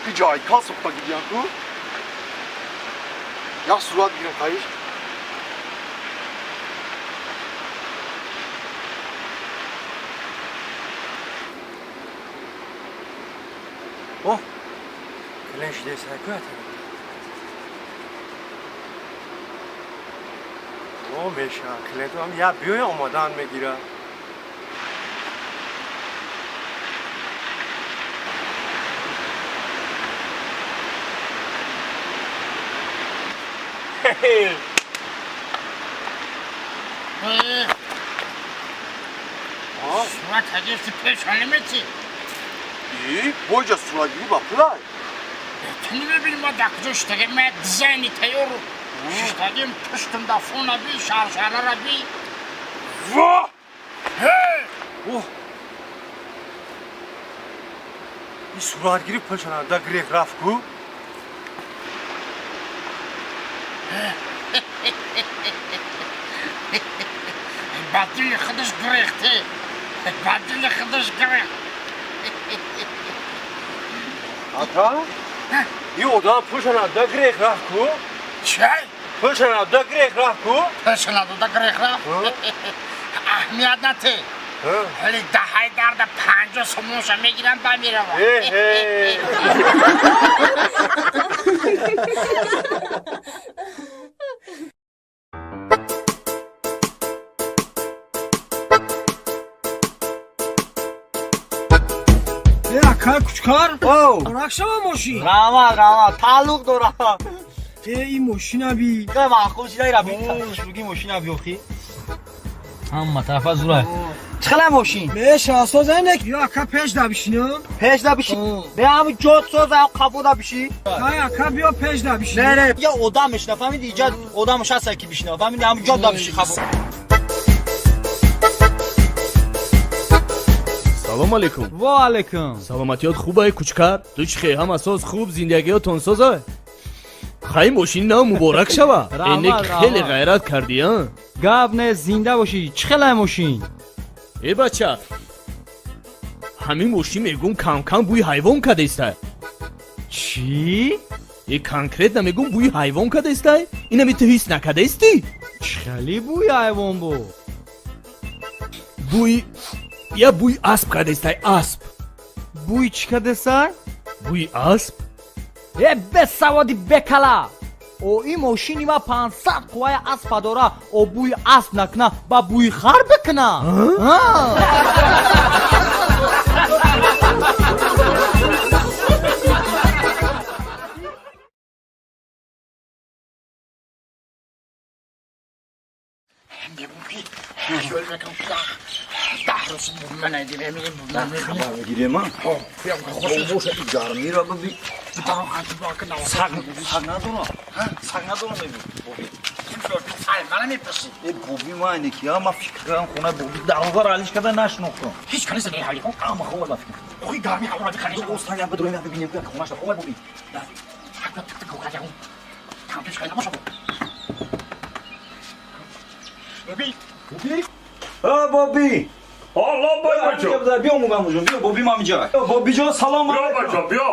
ки ҷайкал сохта гирян ку? Як сурат гирем қаиш. О, клен шидеса ку ата. О, меша, кленту ҳам я биёя омадан мегира. Сурат гирифти, пешона мети. Бойҷа суратгирӣ ба пулай. Ту намебини ма дар куҷо шиштагем? Ма як дизайни тайёру шиштагем, пуштум да фона би, шаршарара би. Во! О! Ин суратгирӣ пулшанада гирех рафт ку? Ба дили худаш гирехте, ба дили худаш гирехт. Ата? Ин одам пулшанада гирех рафт ку? Чай? Пулшанада гирех рафт ку? Пулшанадода гирех рафт? Аҳамият нате. Ҳоли даҳаи дарда 50 сомонша мегирам, ба меравам. Ака кучкар. Муборак шава мошин. Раҳмат, раҳмат. Тааллуқ дорам. Э, ин мошина би. Ка маъқул шидай ра би. Шуги мошина би охи. Ҳама тарафа зура. Чӣ мошин? Меша соза не. Ё ака пеш да бишинам. Пеш да биши. Бе ҳами ҷот соза қафо да биши. Ай ака биё пеш да бишинам. Не, не, я одам мешина, фаҳмиди? Иҷа одамш ҳаста ки бишина. Фаҳмиди? Ҳами ҷот да биши қафо. Салом алейкум. Ва алейкум. Саломатиёт хубай, кучкар? Ту чӣ хе, ҳама соз хуб, зиндагиётон соза? Хай, мошин нав муборак шава. Энек хеле ғайрат кардӣ, а? Гап не, зинда бошӣ. Чӣ хелай мошин? Э бача, ҳамин мошин мегум кам-кам бӯи ҳайвон кадестай. Чӣ? Э конкретно мегум бӯи ҳайвон кадестай? Инами ту ҳис накадестӣ? Чӣ хели бӯи ҳайвон буд? Бӯи я бӯи асп кадестай, асп. Бӯи чӣ кадестай? Бӯи асп. Э бесаводи бекала! О ин мошини ма 500 қувваи аспа дора, о бӯи асп накуна, ба бӯи хар бикуна. Мегирем, гармиро биби. Саг надорам, саг надорам, меби. Боби ман ки ма фикр кардам хонаи боби дарвозаро алиш карда нашинохтам. Ҳеҷ каниса не ҳали. Ама хобай ма фикр. Охи гарми ҳаво бихали. Остан бидроем, бибинем ки хонаша хобай боби. Боби. Боби. А боби. Алло бачо. Биё мугамужон, биё боби ман инҷа. Боби ҷон, салом алейкум. Биё бачо, биё.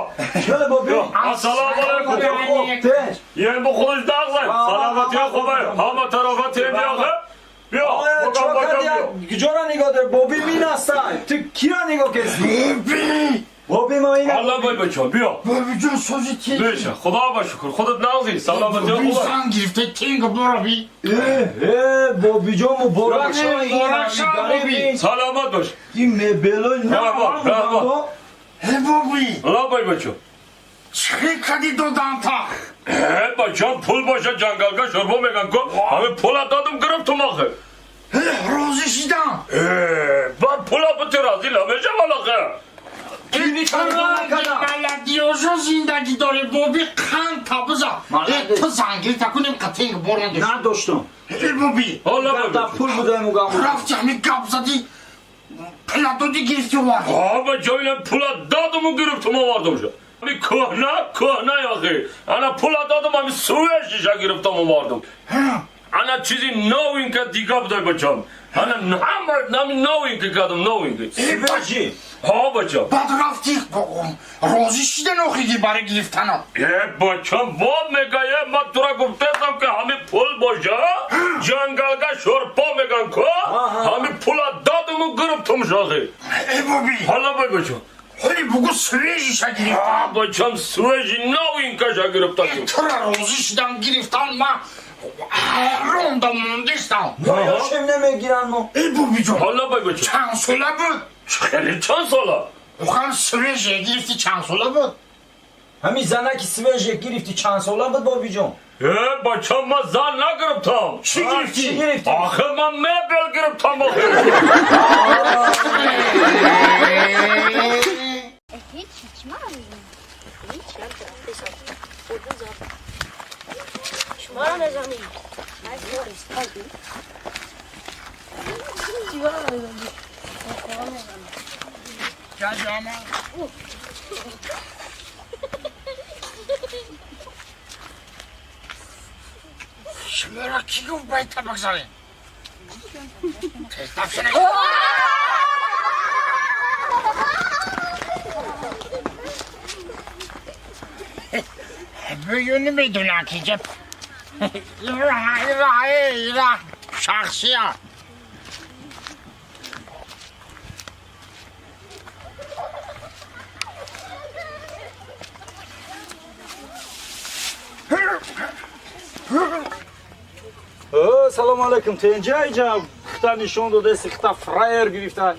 Чӣ боби? Ассалому алейкум. Тинч. Ен бу худаш дағзай. Саломатӣ хубай. Ҳама тарафа тинч охи. Биё. Чо кардӣ? Куҷоро нигоҳ дор? Боби мин ҳастай. Ту киро нигоҳ кардӣ? Боби. Боби ма ина. Алло бачо, биё. Боби ҷон, сози тинч. Меша, худо ба шукр. Худат нағзи. Саломатӣ хубай. Зан гирифта тинг бораби. Э, боби ҷон, муборак шава. Муборак шава боби. Саломат бош. Ин мебелои Раҳмат, раҳмат. Э боби. Алло бачо. Чӣ кардӣ доданта? Э бачам, пул боша ҷангалга шӯрбо меган ку. Ҳами пула додум гирифтум охи. Розӣ шидам. Э, ба пула бути розӣ намешавам охи. Маладиёжо зиндагӣ дорӣ боби, қанд табиза. Ту зангирта кунем қатинг борон дошт. Надоштум. Э боби. Пул будаем угам. Рафти ҳами гап задӣ, пула додӣ гирифтӣ овардӣ. Ҳа бача, ина пула додуму гирифтум овардум ша. Ами кӯҳна, кӯҳна охи. Ана пула додум, ами свежий ша гирифтам овардум. Ана чизи новинка дига будай бачам. Ана ҳама нами новинка кардам, новинка. Свежий. Ҳа бачам. Баъд рафти розӣ шидан охиги барои гирифтанат. Э бачам, во мегае, ман тура гуфтаам ки ҳами пул боша, ҷангалга шӯрпо меган ку, ҳами пула додуму гирифтум шохи. Э боби. Ҳала бай бачам. Ҳоли бугу свежий ша гирифтам. Ҳа бачам, свежий новинка ша гирифтам. Тура розӣ шидан гирифтан, ман ҳайрон да мондистам. Ёшем намегиранд мо. Э бобиҷон. Ҳала бай бачам. Чанд сола буд? Хеле чанд сола? Охан свежий гирифти чанд сола буд? Ҳамин занаки свежий гирифти чанд сола буд, бобиҷон? Э бачам, ман зан нагирифтам. Чӣ гирифтӣ? Охир ман мебел гирифтам охир. شما نزنی. شما را کی گفت باید تا بگذاریم؟ بگو نمیدونم که جب ایرا شخصی ها. Салому алайкум, тенҷа иҷа хита нишон додаси, хита фраер гирифта.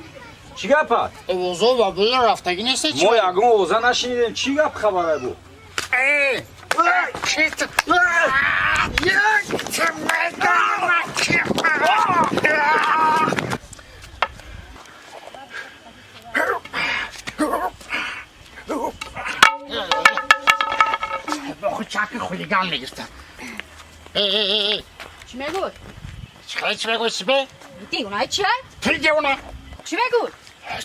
Чӣ гапа? Овозо ва була рафтагӣ нест чӣ? Мо ягон овоза нашинидем. Чӣ гап хабара бу? Боху чаки хулиган мегирифтам. Чӣ мегӯй? Чӣ чӣ мегӯй себе? Девона чӣ? Ти девона. Чӣ мегӯй?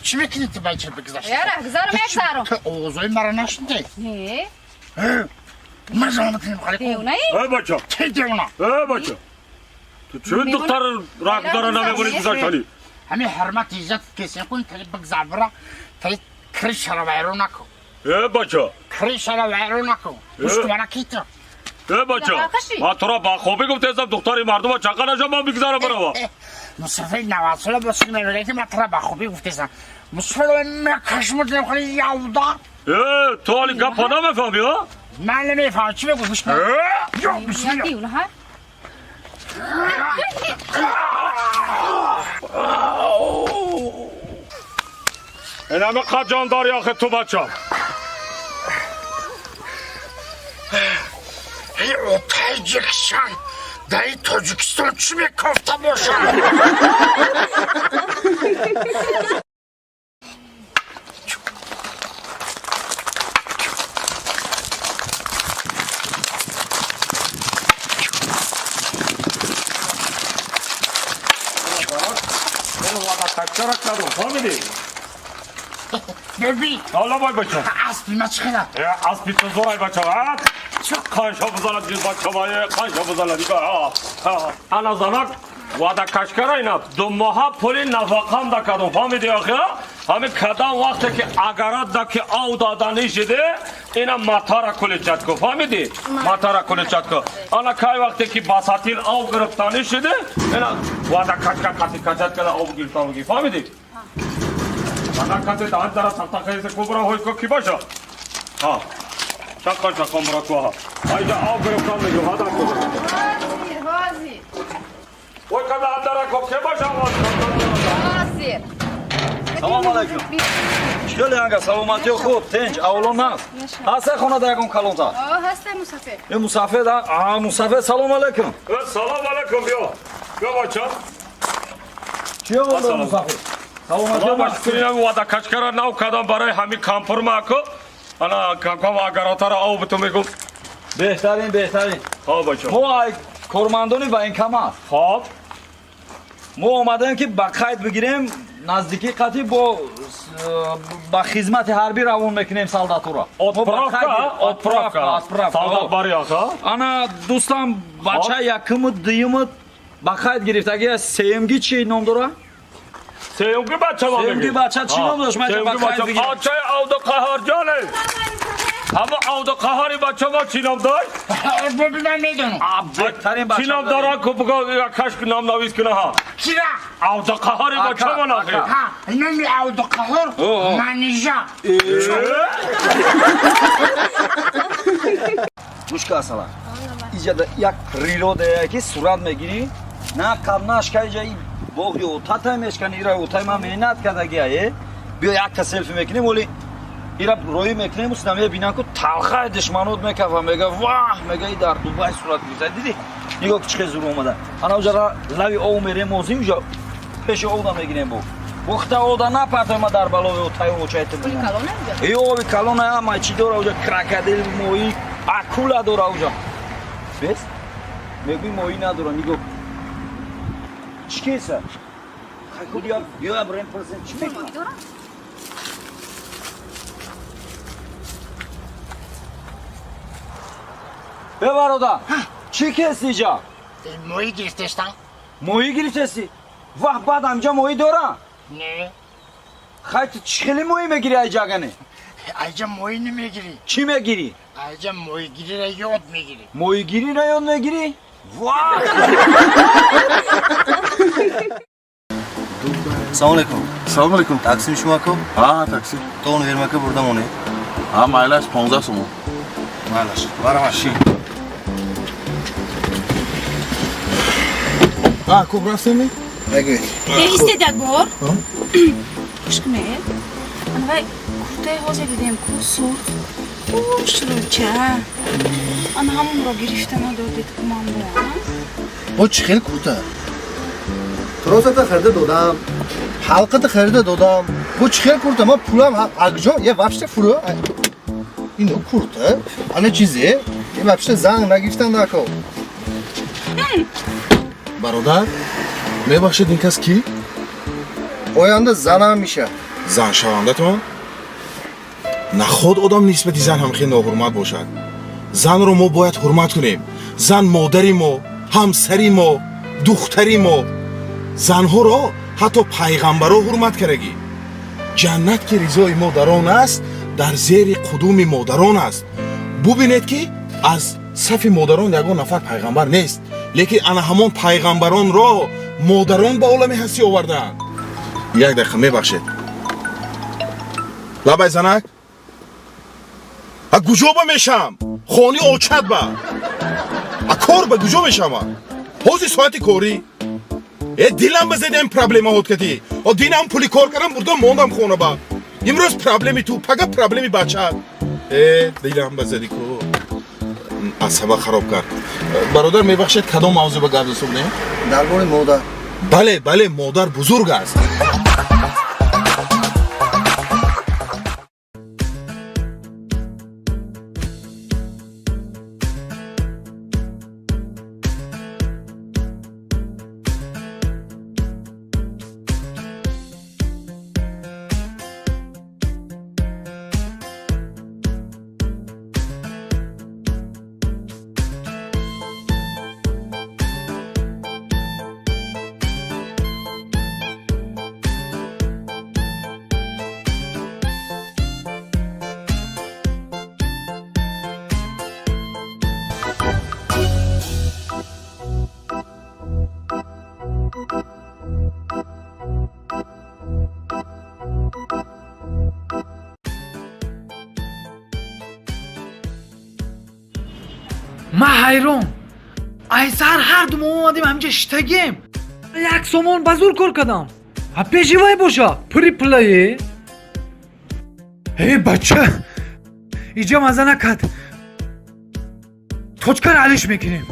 Чӣ мекунӣ ту бача бигзашт? Яра, гузарам, мегзарам. Ту овозои маро нашнидӣ? Не. Ман зона мекунем халику. Девонаи? Эй бача. Ти девона. Эй бача. Ту чӣ духтар роҳгузара намебарӣ гузаштанӣ? Ҳамин ҳурмат иззат кесе кун, тали бигзар бира, тали кришаро вайрон накун. Эй бача. Кришаро вайрон накун. Пушти мана ки ту? Эй бача. Ман туро ба хобӣ гуфтаистам духтари мардума чақа наша ман бигзарам барава. Мусафир 90 сола боши мегӯяд ки ман туро ба хубӣ гуфтаистам. Мусафир мекашмудем хали явда. Э, ту ҳали гапа намефаҳмӣ, а? Ман намефаҳмам, чӣ мегӯ гӯш кун. Ё бисмилла. Девона ҳа? Инами қад ҷон дорӣ охи ту бача. Эй отай ҷикшан, дар ин Тоҷикистон чӣ мекофта бошад? Фаҳмидӣ? Бибин. Ҳала бой бача. Аспи ма чӣ хела? Аспи ту зорай бача. Чӣ қанша бизанад ин бача ма, қанша бизанад. Ана занак ваъда кашкара ина ду моҳа пули нафақам дакардум. Фаҳмидӣ охи? Ҳамин кадам вақте ки агарат да ки ав даданӣ шиде, ина матара куличат ку. Фаҳмидӣ? Матара куличат ку. Ана кай вақте ки ба сатил ав гирифтанӣ шиде, ина ваъда кашка қати качат када ав гирифтан мегӣ. Фаҳмидӣ? Ана кати даҳан дара сахта хезе кубра ҳой ку ки баша? Ҳа. Чақа чақа мура ку ҳа. Айҷа ав гирифтан мегӣ. Ҳада ку. Ҳозир, ҳозир. Ой када андара ку ки баша? Ҳозир. Салом алайкум. Чӣ хеле анга саломатиё хуб, тинҷ, авло наст. Ҳаста хонада ягон калонта? О, ҳаста мусафир. Э мусафир, а мусафир салом алайкум. Салом алайкум биё. Биё бача. Чӣ оварда мусафир? Саломатиё Салом шукрина вада кашкара нав кадам барои ҳамин кампур маку. Ана камкам агаротара ав биту мегум. Беҳтарин, беҳтарин. Хоб бача. Мо ай кормандони военкомат. Хоб. Мо омадаем ки ба қайд бигирем наздикии қатъи бо ба хизмати ҳарбӣ равон мекунем солдатура. Отправка, отправка. Солдат бари аха. Ана дӯстам бача якуму дуюму ба қайд гирифтаги сеюмги чӣ ном дора? Сеюмги бача ма Сеюмги бача чӣ ном дошт? Ман ба қайд бигирам. Бачаи Авдуқаҳорҷоне. Ҳама Авдуқаҳори бача ма чӣ ном дошт? Бибин ман медонам. Беҳтарин бача. Чӣ ном дора ку буго кашк ном навис куна ҳа. Кира? Авдуқаҳори бача ма нахи. Ҳа, номи Авдуқаҳор Манижа. Гӯш ка асала. Иҷа як рилодае ки сурат мегирӣ, на қабнашка иҷа боғи отатай мешкани, ира отай ман меҳнат кардагия, э? Биё якта селфи мекунем, оли ира роӣ мекунем, усна мебинам ку талхаи душманот мекафа, мега ваҳ, мега и дар Дубай сурат гирифта. Дидӣ? Нигоҳ ки чӣ хел зур омада. Ана уҷа лави ов мерем озим, уҷа пеши овда мегирем бо. Бохта овда напартой ма дар балови отаю очай ту бинам. Э ови калона ама чӣ дора уҷа крокодил, моҳӣ, акула дора уҷа. Бес? Мегӯй моҳӣ надора, нигоҳ. Чӣ кеса? Хайку биё, биё брем пурсем чӣ мекунад? Бе бародар, чӣ кеси иҷа? Моҳӣ гирифтестам. Моҳӣ гирифтеси? Ваҳ, баъд ҳамҷа моҳӣ дора? Не. Хай ту чӣ хеле моҳӣ мегирӣ айҷа агане? Айҷа моҳӣ намегирӣ. Чӣ мегирӣ? Айҷа моҳигириро ёд мегирӣ. Моҳигириро ёд мегирӣ? Ваҳ! Салом алейкум. Салом алейкум. Такси шумо ако? Ҳа, такси. То он вермака бурда монед. Ҳа, майлаш 15 сомон. Майлаш. Барамаш. Ши. А, куб рафтем? Мегӯед. Истед як бор. Гӯш кунед, анвай куртаи ҳозир дидем ку, сурх, хушрӯча, ана ҳамонро гирифта надодед ку ман бо. Бо чӣ хел курта? Тросата харида додам, ҳалқата харида додам. Бо чӣ хел курта? Ман пулам акҷо е вообще фурӯ. Ино курта, ана чизе, е вообще занг нагирифтан нако. Бародар, мебахшед, ин кас кӣ? Оянда занам меша. Зан шавандатон? Наход одам нисбати зан ҳам хел ноҳурмат бошад. Занро мо бояд ҳурмат кунем. Зан модари мо, ҳамсари мо, духтари мо. Занҳоро ҳатто пайғамбаро ҳурмат кардагӣ. Ҷаннат ки ризои модарон аст, дар зери қудуми модарон аст. Бубинед, ки аз сафи модарон ягон нафар пайғамбар нест, лекин ана ҳамон пайғамбаронро модарон ба олами ҳастӣ овардаанд. Як дақиқа, мебахшед. Лабай, занак, а куҷо ба мешам? Хони очат ба, а кор ба куҷо мешама? Ҳозир соати корӣ. Э, дилам ба зедем проблемаҳот кадӣ. О, динам пули кор кардам, бурдам, мондам хона ба. Имрӯз проблеми ту, пага проблеми бачаат. Э, дилам ба зади ку, асаба хароб кард. Бародар, мебахшед, кадом мавзӯъ ба гап засубнем? Дар бораи модар. Бале, бале, модар бузург аст. Ман ҳайрон, ай саҳар ҳар ду мо омадем, ҳаминҷа шитагем, як сомон ба зур кор кардам. Ҳа, пеши вай боша пури пулае. Э, бача, иҷа маза накард, точкаро алиш мекунем.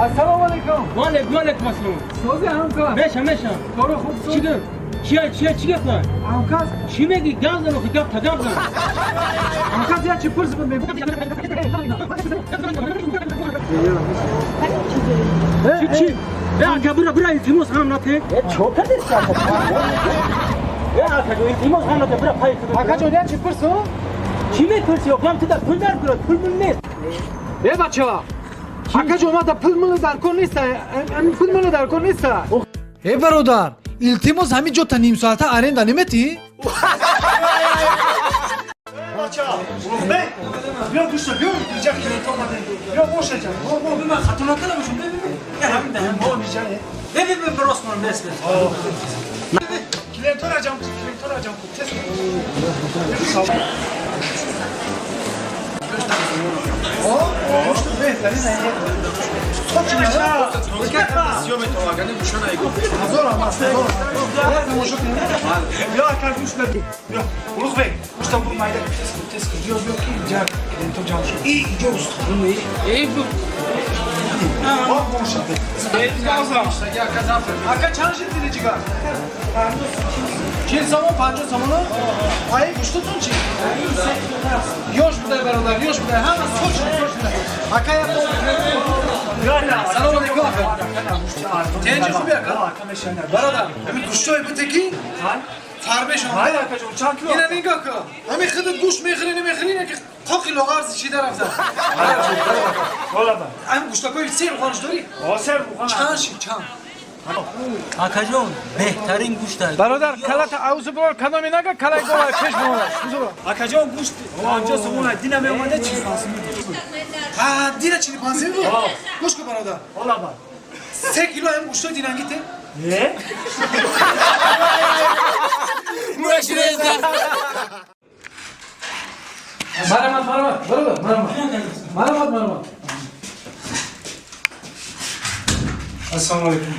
Ассалому алайкум. Валейкум, алейкум ассалом. Сози, ҳамкор? Меша, меша. Коро хуб? Чӣ гап? Чия, чия, чӣ гап? Ҳамкас. Чӣ мегӣ? Гап зан охи, гап та гап зан. Ҳамкас, як чӣ пурс буд. Чӣ, чӣ? Э, ака, бура, бура, илтимос, ҳам нате. Э, чо кардест? Э, ака, илтимос, ҳам нате, бура, пай. Ака ҷон, як чӣ пурсу? Чӣ мепурсӣ? Охам ту да пул дар кунад, пул мул нест. Э, бача, ака ҷон, мада пул мул дар кор нест, пул мул дар кор нест. Э, бародар, илтимос, ҳамин ҷо та ним соата аренда неметӣ? Улуғбек, биё, гӯшта биё, инҷа клиент омаде. Биё, боша ҷа. Ман хато накардам, шум, бе, бе, бе. Ҳамин да, ҳам. Мо инҷа. Бе, бе, бе, рост мон, бес, бес. Клиентора ҷамъ кун, клиентора ҷамъ кун. Тез. О, гӯшт беҳтарин. Улуғбек, гӯшта бур, майда тез кун, тез кун. Биё, биё, ки инҷа клиентон ҷамъ шуд. И инҷо устухони. Эй, бу. Ака, чанд шид диди ҷигар? 40 сомон, 50 сомон. Ай, гӯштатон чи? Ёш будай, бародар, ёш будай, ҳама сочный, сочный. Ака, я салом алейкум, ака. Тенҷи, хуби, ака? Бародар, ҳамин гӯштое буте ки фарбешон. Ина нигоҳ кун. Ҳамин худат гӯшт мехӯри, намехӯри, ина ки қоқи лоғар чида рафта. Ҳамин гӯштакҳои сер руғанаш дорӣ? Чанд шид, чанд? Акаҷон, беҳтарин гӯшт аст. Бародар, калата аузу бирор, кадоме нага, калай гова пеш меомад. Акаҷон, гӯшт 50 сомон, дина меомада 45 сомон. Ҳа, дина 45 сомон буд. Гӯш кун, бародар. 3 кило ҳам гӯштои динангите. Не? Марамат, марамат, бародар, марамат. Марамат, марамат. Ассалому алайкум.